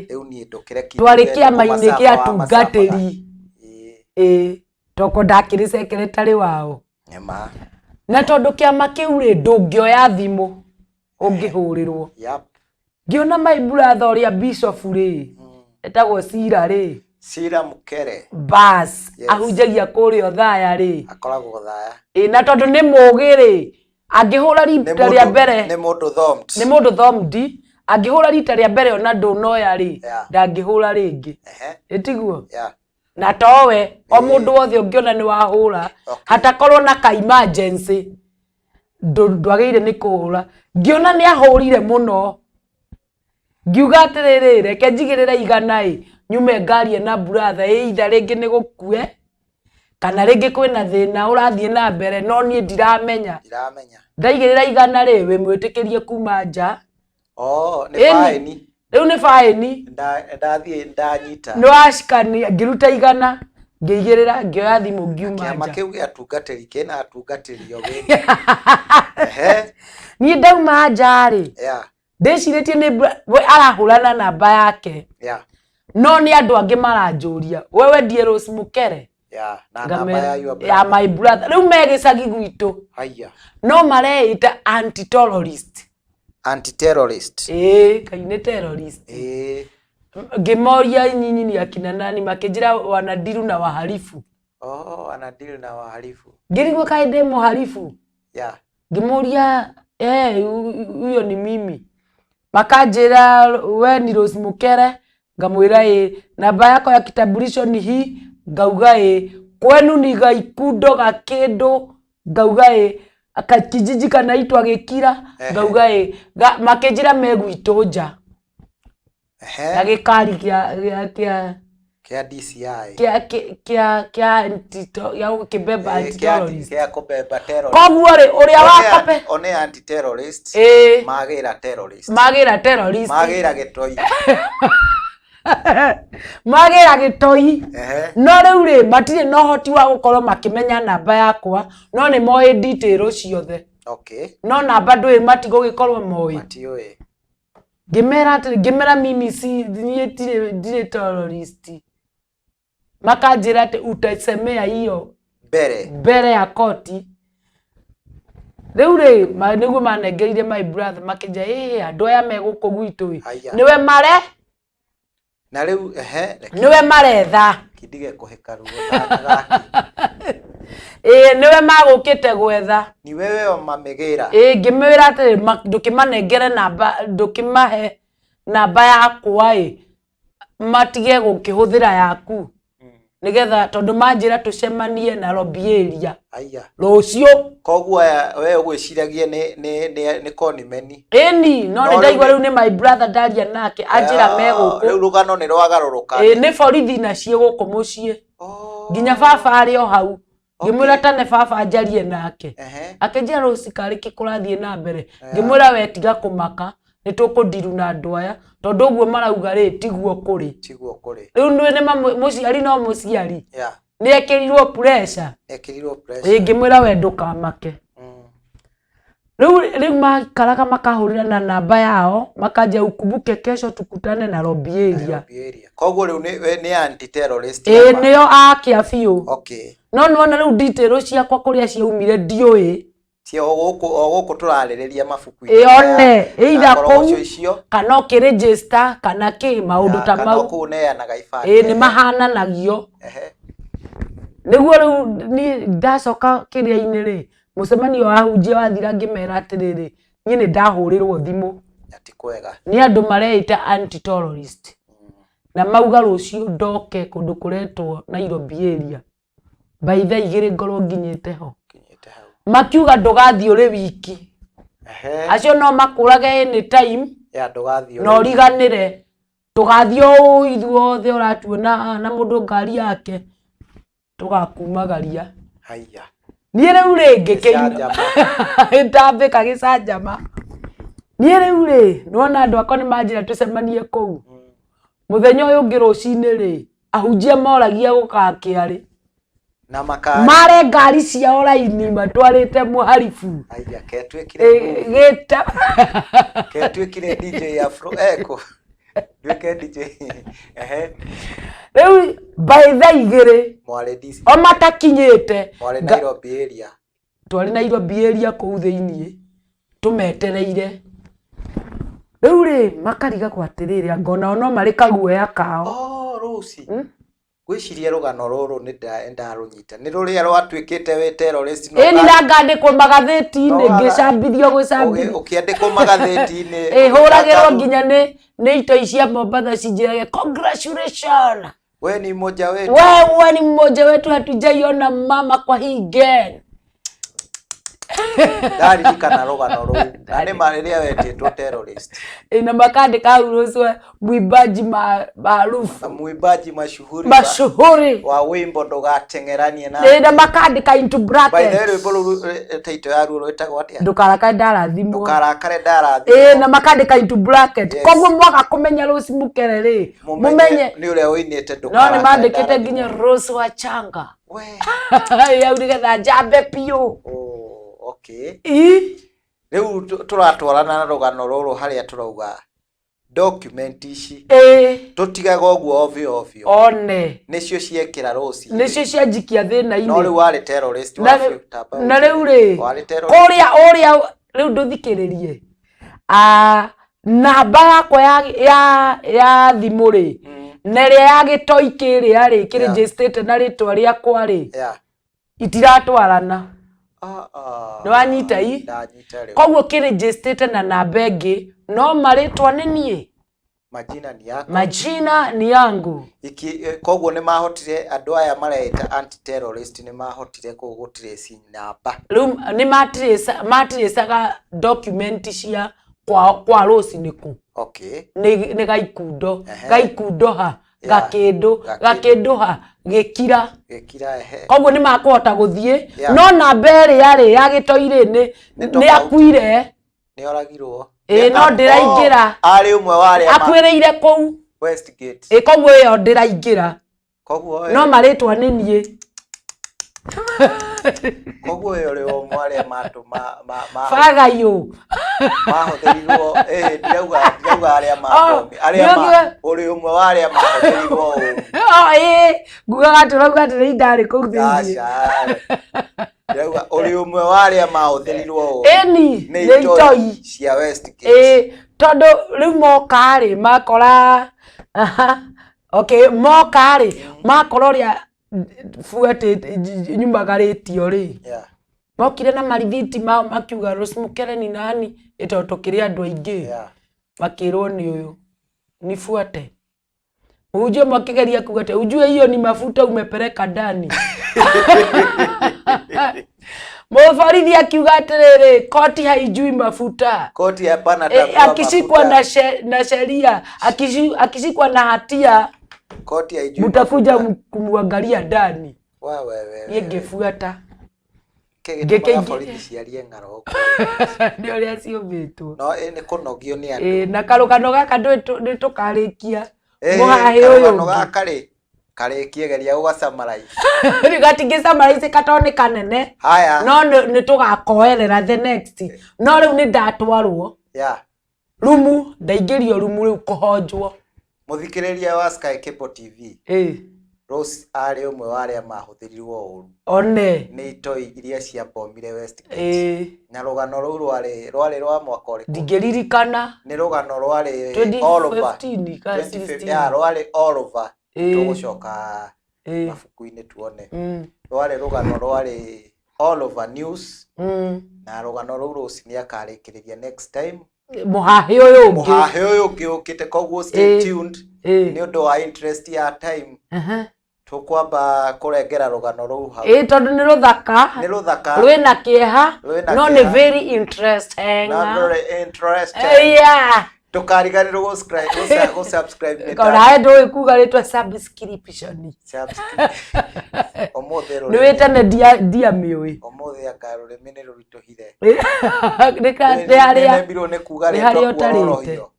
rĩu niĩ ndũkĩreki Twarĩ njuge nĩ kĩama-inĩ kũmacaba kĩa wamacabaga. atungatĩri. Toko ndakĩrĩ secretary wao. Nĩma. Na tondũ kĩama kĩu rĩ, ndũngĩoya thimũ ũngĩhũrĩrwo. Ngĩona my brother ũrĩa bishop rĩ, etagwo Cira rĩ. Cira Mukere. Bas. Yes. Ahunjagia kũrĩa Othaya rĩ. Akoragwo Othaya. Ĩ, na tondũ nĩ mũgĩ rĩ, angĩhũra rita rĩa mbere nĩ mũndũ thomt. Nĩ mũndũ thomdi, angĩhũra rita rĩa mbere ona ndũnoya rĩ, ndangĩhũra rĩngĩ. Ĩtiguo? Na towe o mũndũ wothe ũngĩona nĩ wahũra, hatakorwo na ka emergency, ndwagĩrĩire nĩ kũhũra. Ngĩona nĩ ahũrire mũno, ngiuga atĩrĩrĩ, reke njigĩrĩre 100 ĩ, nyume ngarie na brother ĩ, either rĩngĩ nĩ gũkue kana rĩngĩ kwĩna thĩna ũrathiĩ na mbere no niĩ ndiramenya. Ndiramenya. Ndaigĩrĩra 100 rĩ, wĩmwĩtĩkĩrie kuma nja. Oh, nĩ Ĩni. faĩni. Rĩu nĩ faĩni. Ndathiĩ ndanyita. Nĩ wacikania, ngĩruta 100, ngĩigĩrĩra, ngĩoya thimũ ngiuma Kĩama nja. kĩu gĩa atungatĩri kĩna atungatĩri ogĩ. Niĩ ndauma nja rĩ, ndĩcirĩtie nĩ we arahũra na namba yake. No nĩ andũ angĩ maranjũria, wewe ndiye Rose Mukere? Na namba ya your Ya brother. My brother. Rĩu me gĩcagi gwitũ. Haya. No mareĩta anti-terrorist. Anti-terrorist. Ĩĩ, kai nĩ terrorist. Ngĩmoria nyinyi ni akina nani, makĩnjĩra wanadiru na wahalifu. Oh, wanadiru na wahalifu. Ngĩrigwo kaĩ ndĩ mũhalifu. Ngĩmũria, huyo ni mimi. Makanjĩra we ni Rose Mukere, ngamwĩra ĩ, namba yako ya kitambulisho ni hii, ngauga ĩ, kwenu ni Gaikundo Gakĩndũ, ngauga ĩ, kijiji kanaitwa Gĩkira, ngauga ĩ, makĩnjĩra me gwitũ nja. Na gĩkari kĩa Kĩa DCI. Kĩa gĩa gũkĩbeba anti-terrorist. Kĩa kũbeba terrorist. Koguo rĩ, ũrĩa wakobe One anti-terrorist. Magĩra terrorist. Magĩra terrorist. Magĩra gĩtoi. Magĩra gĩtoi. Ehe. No rĩu rĩ, matirĩ na ũhoti wa gũkorwo makĩmenya namba yakwa, no nĩ moĩ detail ciothe. Okay. No namba ndũĩ matigũgĩkorwo moĩ. Matiũĩ. Ngĩmera atĩrĩ, ngĩmera mimi si niĩ ndirĩ ndirĩ terrorist. Makanjĩra atĩ utasemea hiyo Mbere. mbere ya koti. Rĩu rĩ, nĩguo manengerire my brother, makĩnja ĩ andũ aya me gũkũ gwitũ ĩ, Haya. nĩwe mare Na rĩu ehe, reke nĩwe maretha. Kindige kũhĩka ruo gaki. Ĩ nĩwe magũkĩte gwetha. Ni wewe mamegera. Ĩ ngĩmwĩra atĩrĩ, ndũkĩmanengere namba, ndũkĩmahe namba yakwa ĩ, matige gũkĩhũthĩra yaku. Nĩgetha tondũ manjĩra tũcemanie Nairobi area. Aya. Rũciũ. Koguo aya we ũgwĩciragia nĩ konimeni. Ĩni, no No nĩ ndaigua rĩu rĩu nĩ my brother ndaria nake anjĩra me gũkũ. Rĩu rũgano nĩ rwagarũrũka. Ĩ nĩ borithi nacio gũkũ mũciĩ. Oh. Nginya baba arĩ o hau. Okay. Ngĩmwĩra tane baba njarie nake. Ehe. Akĩnjĩra rũci karĩ kĩ kũrathiĩ na mbere. Ngĩmwĩra we tiga kũmaka, nĩ tũkũndiru na andũ aya tondũ ũguo marauga rĩ tiguo kũrĩ. Tiguo kũrĩ. Rĩu nĩ mũciari no mũciari. Yeah. Nĩ ekĩrirwo pressure. Ekĩrirwo pressure. Ĩ ngĩmwĩra we ndũkamake. Rĩu maikaraga makahũrĩra na namba yao, makanjia ukumbuke kesho tukutane Nairobi area. Nairobi area. Koguo rĩu nĩ anti terrorist. Ĩ nĩo akia biũ. Okay. No nĩwona rĩu detail ciakwa kũrĩa ciaumire ndiũĩ. Ti o gũkũ tũrarĩrĩria mabuku-inĩ. Ĩ one, either kũu icio kana ũkĩregister kana kĩ maũndũ ta kana mau. kũu ũneanaga ibandĩ. Ĩ nĩ mahananagio. Ehe. Nĩguo rĩu niĩ ndacoka kĩrĩa-inĩ rĩ, mũcemanio wa ahunjia wathira ngĩmera atĩrĩrĩ, niĩ nĩ ndahũrĩrwo thimũ. Na ti kwega. Nĩ andũ mareita anti-terrorist. Na mauga rũciũ ndoke kũndũ kũretwo Nairobi area. By thaa igĩrĩ ngorwo nginyĩte ho. Nginyĩte hau. Makiuga ndũgathiĩ ũrĩ wiki. Ehe. Acio no makũrage anytime. Ya ndũgathiĩ Na ũrĩ wiki. ũriganĩre. Tũgathiĩ ũũ ithuothe ũratuona na mũndũ ngari yake. Tũgakumagaria. Haiya. Niĩ rĩu rĩ ngĩkĩina. Gĩcanjama. Ndambĩka gĩcanjama. Niĩ rĩu rĩ, nĩwona andũ akwa nĩ manjĩra tũcemanie kũu. Mũthenya ũyũ ũngĩ rũcinĩ rĩ, ahunjia moragia gũgakĩa rĩ. Na makari. Mare ngari ciao raini matwarĩte mũharibu. Haiya, ketwĩkire Gĩta. Ketwĩkire DJ Afro Echo. Nduĩke DJ. Ehe. Rĩu by thaa igĩrĩ, Mwarĩ DC. o matakinyĩte. Mwarĩ Nairobi area. Twarĩ Nairobi area kũu thĩiniĩ, tũmetereire. Rĩu rĩ, makarigagwo atĩrĩrĩ, anga onao no marĩ kaguoya kao. Oh, Rũci. Ngwĩciria rũgano rũrũ nĩ ndarũnyita. Nĩ rũrĩa rwatuĩkĩte wĩ terrorist. Ĩni na ngandĩkwo magathĩti-inĩ, ngĩcambithio gũcambithio. Ũkĩandĩkwo magathĩti-inĩ. Ĩ, hũragĩrwo nginya nĩ itoi cia Mombatha cinjĩrage congratulations. We ni mmoja wetu. Wewe ni mmoja wetu, hatujaiona mama kwa hii gang. Ndaririkana rũgano rũu. Na nĩ ma rĩrĩa wetĩtwo terrorist. Ĩ, na makandĩka hau rũciũ mwimbaji maarufu. Mwimbaji mashuhuri. Mashuhuri. Wa wimbo ndũgateng'eranie na. Ĩ, na makandĩka into By the way, bracket. rwĩmbo rũu title yaruo rwĩtagwo atĩa? Ndũkarakare ndarathimwo. Ndũkarakare ndarathimwo. Ĩ, na makandĩka into bracket. Yes. Koguo mwaga kũmenya Rose Mukere rĩ, mũmenye nĩ ũrĩa ũinĩte No nĩ ndũkarakare mandĩkĩte ndarathimwo. nginya Rose Wachanga. We. Hau nĩgetha njambe biũ. Oh, okay. Ĩ. Rĩu tũratwarana na rũgano rũrũ harĩa tũrauga document ici. Ĩ. Tũtigaga ũguo ovyo ovyo. One. Nĩcio ciekĩra Rose. Nĩcio cianjikia thĩna-inĩ. No rĩu warĩ terrorist Na wa rĩu- biũ, tamba na rĩu rĩ, Warĩ terrorist. kũrĩa ũrĩa rĩu ndũthikĩrĩrie. Namba yakwa ya thimũ rĩ, na ĩrĩa ya gĩtoi kĩrĩa rĩ, kĩrĩnjĩstĩte na rĩtwa rĩakwa rĩ, itiratwarana. Nĩwanyita i? Ndanyita rĩu. Koguo kĩrĩnjĩstĩte na namba ĩngĩ, no marĩtwa nĩ niĩ. Majina ni yako. Majina ni yangu. Koguo nĩ mahotire andũ aya mareita anti-terrorist nĩ mahotire gũtrace namba. Rĩu nĩ matracaga document cia kwa Rose nĩ kũ? Okay. Nĩ Gaikundo. Ehe. Gaikundo ha, Yeah. Gakĩndũ, Gakĩndũ. Gakĩndũ ha, Gĩkira. Gĩkira, ehe. Koguo nĩ makũhota gũthiĩ. Yeah. No namba ĩrĩa rĩ ya gĩtoi rĩ, Nĩ nĩ tofauti. akuire. Nĩ oragirwo. Ĩ, no ndĩraingĩra. Oh, arĩ ũmwe wa arĩa Akuĩrĩire kũu. Westgate. Ĩ koguo ĩyo ndĩraingĩra. Koguo No marĩtwa nĩ niĩ. Koguo ũyũ ũrĩ ũmwe arĩa matũma ma Bagayũ. Mahũthĩrirwo, ĩĩ, ndirauga arĩa mabomi arĩa ũrĩ ũmwe wa arĩa mahũthĩrirwo ũru. Oh, ĩĩ, ngugaga tũrauga atĩ nĩ ndarĩ kũu thĩinĩ. Aca, ndirauga ũrĩ ũmwe wa arĩa mahũthĩrirwo ũru. Ĩni, nĩ nĩ itoi cia Westgate. Ĩĩ, tondũ rĩu moka rĩ makora, aha, okay, moka rĩ makora ũrĩa buatĩte nyumagarĩtio rĩ, mokire na marithiti mao makiuga Rose Mukere ni nani, ĩ tondũ tũkĩrĩ andũ aingĩ, makĩrwo nĩ ũyũ nifuate. Mũhunjia ũmwe akĩgeria kuga atĩ ujue hiyo ni mafuta umepeleka ndani. Mũborithi akiuga atĩrĩrĩ, koti haijui mafuta. Koti hapana tambua Akishikwa mafuta. na sheria, akishikwa na hatia, Koti haijui mtakuja mafuta. kumwangalia ndani. Wa we we. Niĩ ngĩbuata. Kĩ gĩtũmaga borithi ciarie ng'aro ũguo? Nĩ ũrĩa ciũmbĩtwo. No ĩ nĩ kũnogio nĩ andũ. Ĩ, na karũgano gaka nĩ tũkarĩkia. Ĩ, Mũhahĩ ũyũ karũgano ũngĩ. gaka rĩ, karĩkie geria gũga summarize. Gatingĩ summarize ka tondũ nĩ kanene. Haya. No nĩ tũgakoerera the next. No rĩu nĩ ndatwarwo. Rumu, ndaingĩrio rumu rĩu kũhonjwo. Mũthikĩrĩria wa Sky Cable TV. Rose arĩ ũmwe wa arĩa mahũthĩrirwo ũru. One. Nĩ itoi iria ciabomire Westgate. Na rũgano rũu rwarĩ rwa mwaka ũrĩkũ? Ndingĩririkana. Nĩ rũgano rwarĩ all over. 2015 kana 2015, 16. yeah, rwarĩ all over. Tũgũcoka mabuku-inĩ tuone. Rwarĩ rũgano rwarĩ all over news. Na rũgano rũu Rose nĩ akarĩkĩrĩria next time. Mũhahĩ ũyũ ũngĩ. Mũhahĩ ũyũ ũngĩ ũkĩte, koguo stay tuned. Nĩ ũndũ wa interest ya time. Tũkwamba kũrengera rũgano rũu hau. Ĩ, tondũ nĩ rũthaka. Nĩ rũthaka. Rwĩna kĩeha, Rwĩna no nĩ kĩeha. very interesting. Na very interesting. Ndũkariganĩrwo gũ-subscribe. Korae ndũĩ kuga rĩtwa subscription. Subscribe. Ũmũthĩ Nĩ rũrĩmĩ. wĩtene ndiamĩũĩ. Ũmũthĩ anga rũrĩmĩ nĩ rũritũhire. Nĩ harĩa Nĩnemirwo nĩ kuga nĩ rĩtwa harĩa ũtarĩte. kuororohio.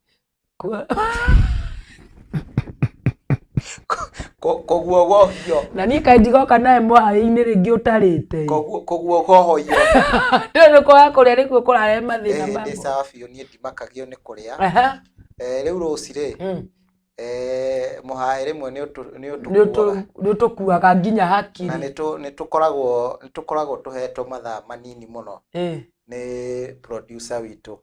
Kũguogohio. Na niĩ kaĩ ndigoka nawe mũhahĩ-inĩ rĩngĩ ũtarĩte. Kũguogohio. Ndũĩ nĩ kwaga kũrĩa nĩkuo kũrarehe mathĩna Ĩ, mamwe. ndĩ sawa biũ, niĩ ndimakagio nĩ kũrĩa. Rĩu Rose rĩ, mũhahĩ rĩmwe nĩ ũtũkuaga. Nĩ ũtũkuaga nginya Na hakiri. nĩ tũkoragwo tũhetwo mathaa manini mũno nĩ producer witũ.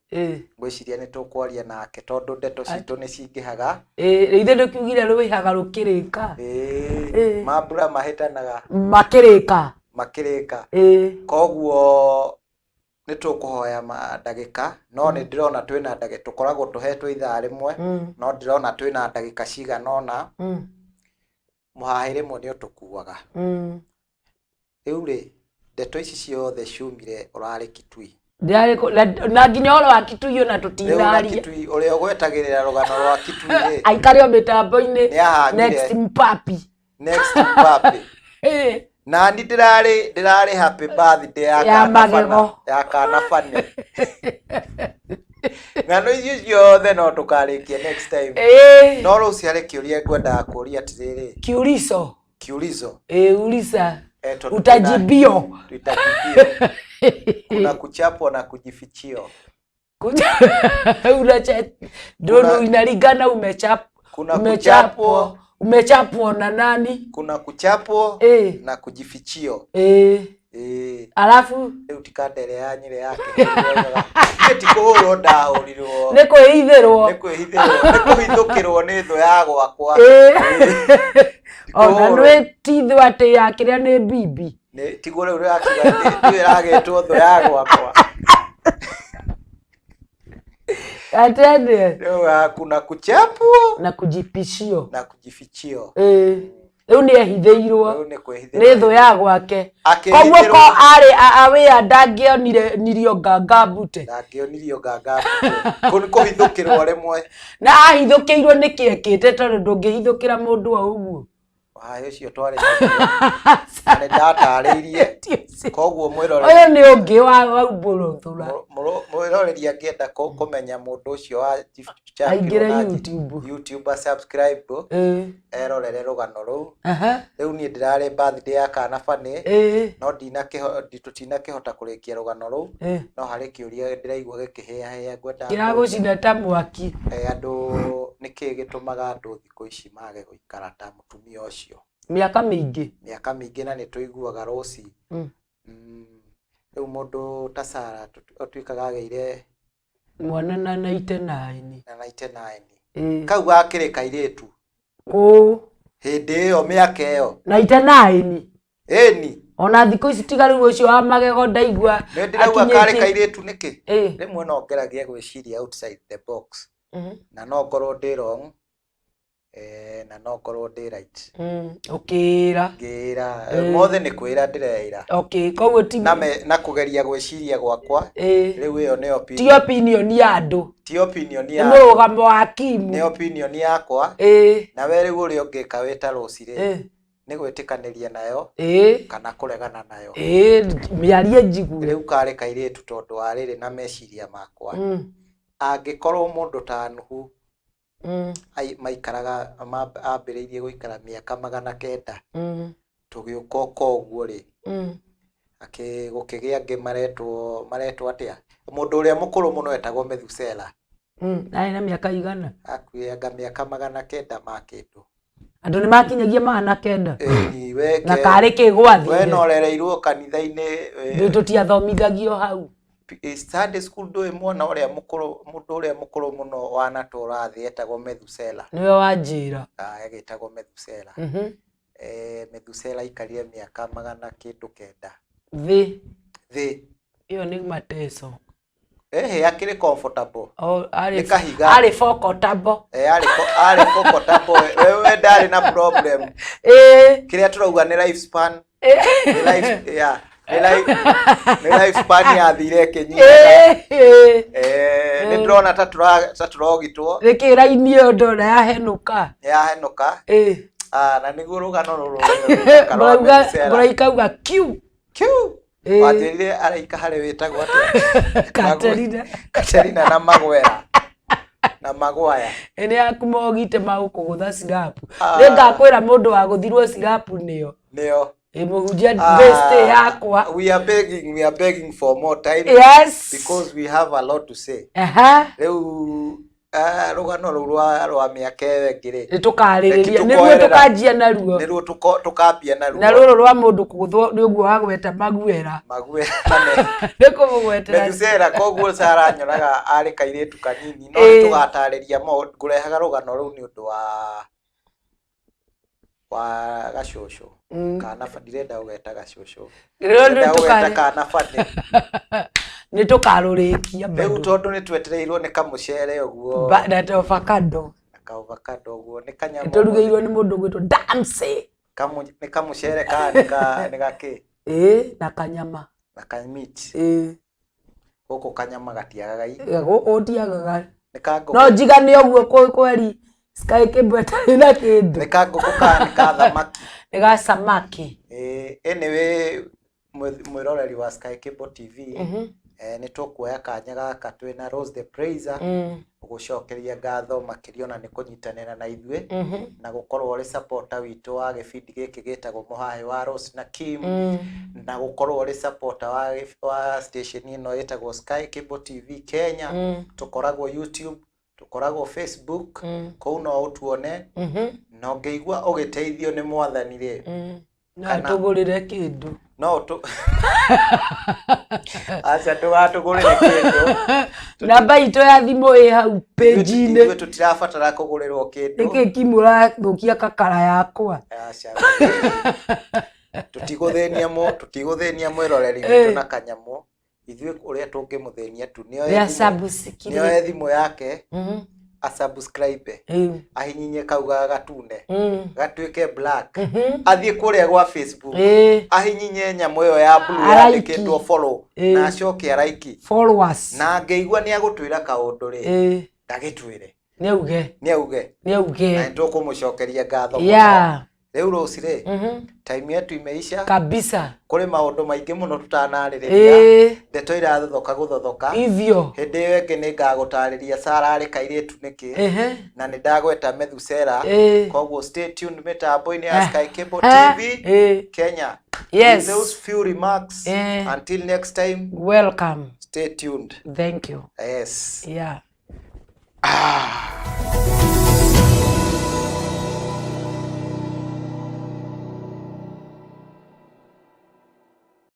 Ngwĩciria nĩ tũkwaria nake tondũ ndeto citũ nĩ cingĩhaga. Ĩ, ithuĩ ndũkiugire rwĩhaga rũkĩrĩka. Ĩĩ, mambura mahĩtanaga makĩrĩka. Makĩrĩka. Koguo nĩ tũkũhoya ndagĩka, no nĩ ndĩrona twĩna ndagĩka, tũkoragwo tũhetwo ithaa rĩmwe, no ndĩrona twĩna ndagĩka cigana ũna. Mũhahĩ rĩmwe nĩ ũtũkuaga. Rĩu rĩ, ndeto ici ciothe ciumire ũrarĩ Kitui. Ndĩrarĩ na nginya ũhoro wa Kitui ona Rĩu na tũtinaria. Kitui, ũrĩa ũgwetagĩrĩra rũgano rwa Kitui rĩ, Aikare o mĩtambo-inĩ. Nĩ ahang'ire. Next mpapi. Next mpapi. Nani ndĩrarĩ happy birthday ya Ya kana magego. bana, ya kana bane. Ng'ano icio ciothe no tũkarĩkia next time. No rĩu ciarĩ kĩũria ngwendaga kũria atĩrĩrĩ. Kiulizo. Kiulizo. Ĩ, uliza. Tondũ Utajibio. Tutajibio. Kuna kuchapwa na kujifichio. Ndio inalingana Kuna umechapwa kuchapwa. Umechapwa na nani? Kuna kuchapwa na kujifichio. Alafu Rĩu ti kandere ya nyĩrĩ yake niĩ ti kũhũrwo ndahũrirwo. Nĩ kwĩhithĩrwo. Nĩ kwĩhithĩrwo, nĩ kũhithũkĩrwo nĩ thũ ya gwakwa. Ona Kũhũrwo. nĩ ti thũ atĩ ya kĩrĩa nĩ bibi. Nĩ tiguo rĩu rĩrakiuga nĩ ĩragĩtwo thũ ya gwakwa. Atende. Rĩu kuna kuchapwo na kujipishio. Na kujifichio. Rĩu nĩ ehithĩirwo. Rĩu nĩ kwĩhithĩrwo. Nĩ thũ ya gwake. Akĩhithĩrwo. Koguo ko arĩ awĩa ndangĩonire nirio nganga mbute. Ndangĩonirio nganga mbute. Kũu nĩ kũhithũkĩrwo rĩmwe. Na ahithũkĩirwo nĩ kĩ ekĩte tondũ ndũngĩhithũkĩra mũndũ o ũguo. Mũhahĩ ũcio twarĩ naguo na nĩ ndatarĩirie. Ti ũcio. Koguo mwĩroreri Ũyũ nĩ ũngĩ wa waumbũrũthũra. Mwĩroreri angĩenda kũmenya mũndũ ũcio wa Aingĩre champion na YouTube. YouTube subscribe erorere rũgano rũu. Rĩu niĩ ndĩrarĩ birthday ya kana Bani no tũtinakĩhota kũrĩkia rũgano rũu, no harĩ kĩũria ndĩraigua gĩkĩhĩahĩa ngwendaga kũũria. Kĩragũcina ta mwaki. Andũ nĩkĩĩ gĩtũmaga andũ thikũ ici mage gũikara ta mũtumia ũcio Mĩaka mĩingĩ. Mĩaka mĩingĩ, na nĩ tũiguaga rũci. Rĩu mũndũ ta Sarah ũtuĩkaga agĩire mwana na 99. Na 99. Kau gakĩrĩ kairĩtu Kũũ. Hĩndĩ ĩyo, mĩaka ĩyo. 99. Ĩni. Ona thikũ ici, tiga rĩu ũcio wa magego ndaigua Nĩ ndĩrauga karĩ akinyĩtie. Kairĩtu nĩkĩ? Rĩmwe no ngeragie gwĩciria outside the box na no ngorwo ndĩ wrong, na no ngorwo ndĩ right. Ũkĩĩra. Ngĩĩra mothe nĩ kwĩra ndĩreĩra. Okay, koguo ti Na kũgeria gwĩciria gwakwa. Rĩu ĩyo nĩ ti opinion. Opinion ya andũ. Ti opinion Nĩ ya mũrũgamo wa Kimu. Nĩ opinion yakwa. Na we rĩu ũrĩa ũngĩka wĩ ta Rũci rĩ, nĩ gwĩtĩkanĩria nayo kana kũregana nayo. Mĩarie njigue. Rĩu karĩ kairĩtu tondũ wa rĩrĩ na meciria makwa, angĩkorwo mũndũ ta Nuhu maikaraga ambĩrĩirie gũikara mĩaka 900 tũgĩũka ũka ũguo rĩ, gũkĩgĩa angĩ maretwo atĩa, mũndũ ũrĩa mũkũrũ mũno etagwo Methusela. Arĩ na mĩaka igana? Akuire anga mĩaka 900 ma kĩndũ. Andũ nĩ makinyagia 900? Ĩni, we Na karĩ kĩ we gwathire? No rereirwo kanitha-inĩ. Tũtiathomithagio hau. Sunday school ndũĩ mwana ũrĩa mũkũrũ, mũndũ ũrĩa mũkũrũ mũno wanatũra thĩ etagwo Methusela. Nĩwe wanjĩra. Ah, agĩtagwo Methusela. Methusela aikarire mĩaka 900. Thĩ? Thĩ. Ĩyo nĩ mateso. Ehe, akĩrĩ comfortable. O, arĩ Nĩ kahiga. Arĩ comfortable. Arĩ comfortable, we ndarĩ na problem. Kĩrĩa tũrauga nĩ life span, nĩ life, yeah, nĩ life span yathire ĩkĩnyiha. Nĩ ndĩrona ta tũrogitwo. Nĩkĩ raini ĩyo ndona yahenũka? Yahenũka. Ah, na nĩguo rũgano rũrũ rũthaka rwa Ngorauga Methusela. Ngorauga kiu. Kiu. Wanjĩrire araika harĩ wĩtagwo atĩa? Katerina. Katerina na Magwera na Magwaya. Nĩ yaku mogite magũkũgũtha cirapu. Ah. Nĩngakwĩra mũndũ wa gũthirwo cirapu nĩo. Nĩo. Ĩ mũhunjia Ah, bestie yakwa. We are begging for more time because we have a lot to say. Rĩu rũgano rũu rwa mĩaka ĩyo ĩngĩ rĩ, Nĩ tũkarĩrĩria. Reke Nĩruo tũkoerera. tũkanjia naruo. Nĩruo tũkambia naruo. Na rũrũ rwa mũndũ kũgũthwo nĩ ũguo wagweta Maguera. Maguera na Nĩ kũmũgwetera. Methusela. Koguo Sara nyonaga arĩ kairĩtu kanini, no nĩ tũgatarĩria mo. Ngũrehaga rũgano rũu nĩ ũndũ wa gacũcũ kana ndirenda gũgeta gacũcũ. Rĩu nĩ Ndĩrenda gũgeta kana Bani. Nĩ tũkarũrĩkia Rĩu bado. tondũ nĩ twetereirwo nĩ kamũcere ũguo Na ta avocado. Na ka avocado ũguo nĩ kanyamũ. Tũrugĩirwo nĩ mũndũ ũgwĩtwo Damsey. Nĩ kamũcere kana nĩ gakĩ? Ĩĩ, na kanyama. Na ka meat. Ĩĩ. Gũkũ kanyama gatiagaga Gũkũ gũtiagaga. Nĩ ka ngũkũ? No njigane ũguo kweri Sky Cable ĩtarĩ na kĩndũ. Nĩ ka ngũkũ kana nĩ ka thamaki? Nĩ ga samaki. Ĩĩ, anyway, mwĩroreri wa Sky Cable TV, nĩ tũkuoya kanya gaka twĩna Rose the Praiser gũcokeria ngatho makĩria ona nĩ kũnyitanĩra na ithuĩ na gũkorwo ũrĩ supporter witũ wa gĩbindi gĩkĩ gĩtagwo Mũhahĩ wa Rose na Kim, na gũkorwo ũrĩ supporter wa station ĩno ĩtagwo Sky Cable TV Kenya. Tũkoragwo YouTube, tũkoragwo Facebook, kũu no ũtuone, na ũngĩigua ũgĩteithio nĩ Mwathani rĩ, No tũgũrĩre kĩndũ. No tũ aca ndũgatũgũrĩre kĩndũ. Namba itũ ya thimũ ĩ hau page-inĩ. Ithuĩ tũtirabatara kũgũrĩrwo kĩndũ. Nĩkĩ kimũrathũkia kakara yakwa? Aca, tũtigũthĩnia mwĩroreri witũ na kanyamũ. Ithuĩ ũrĩa tũngĩmũthĩnia tu Nĩ nĩoe thimũ yake, asubscribe, ahinyinye kau ga gatune gatuĩke black, athiĩ kũrĩa gwa Facebook, ahinyinye nyamũ ĩyo ya blue Araiki. yandĩkĩtwo follow, na acoke araiki. Followers. Na angĩigua nĩ agũtwĩra kaũndũ rĩ, ndagĩtwĩre. Nĩ auge. Nĩ auge. Nĩ auge. Na nĩ tũkũmũcokeria ngatho mũno. Rĩu Rose rĩ, time yetu imeisha. Kabisa. Kũrĩ maũndũ maingĩ mũno tũtanarĩrĩria. Ndeto irathothoka gũthothoka. Hivyo. Hĩndĩ ĩyo ĩngĩ nĩ ngagũtarĩria Sara arĩ kairĩtu nĩkĩ. Na nĩ ndagweta Methusela. Koguo stay tuned mĩtambo-inĩ ya Sky Cable TV Kenya. Yes. With those few remarks, until next time, Welcome. stay tuned. Thank you. Yes. Yeah. Ah.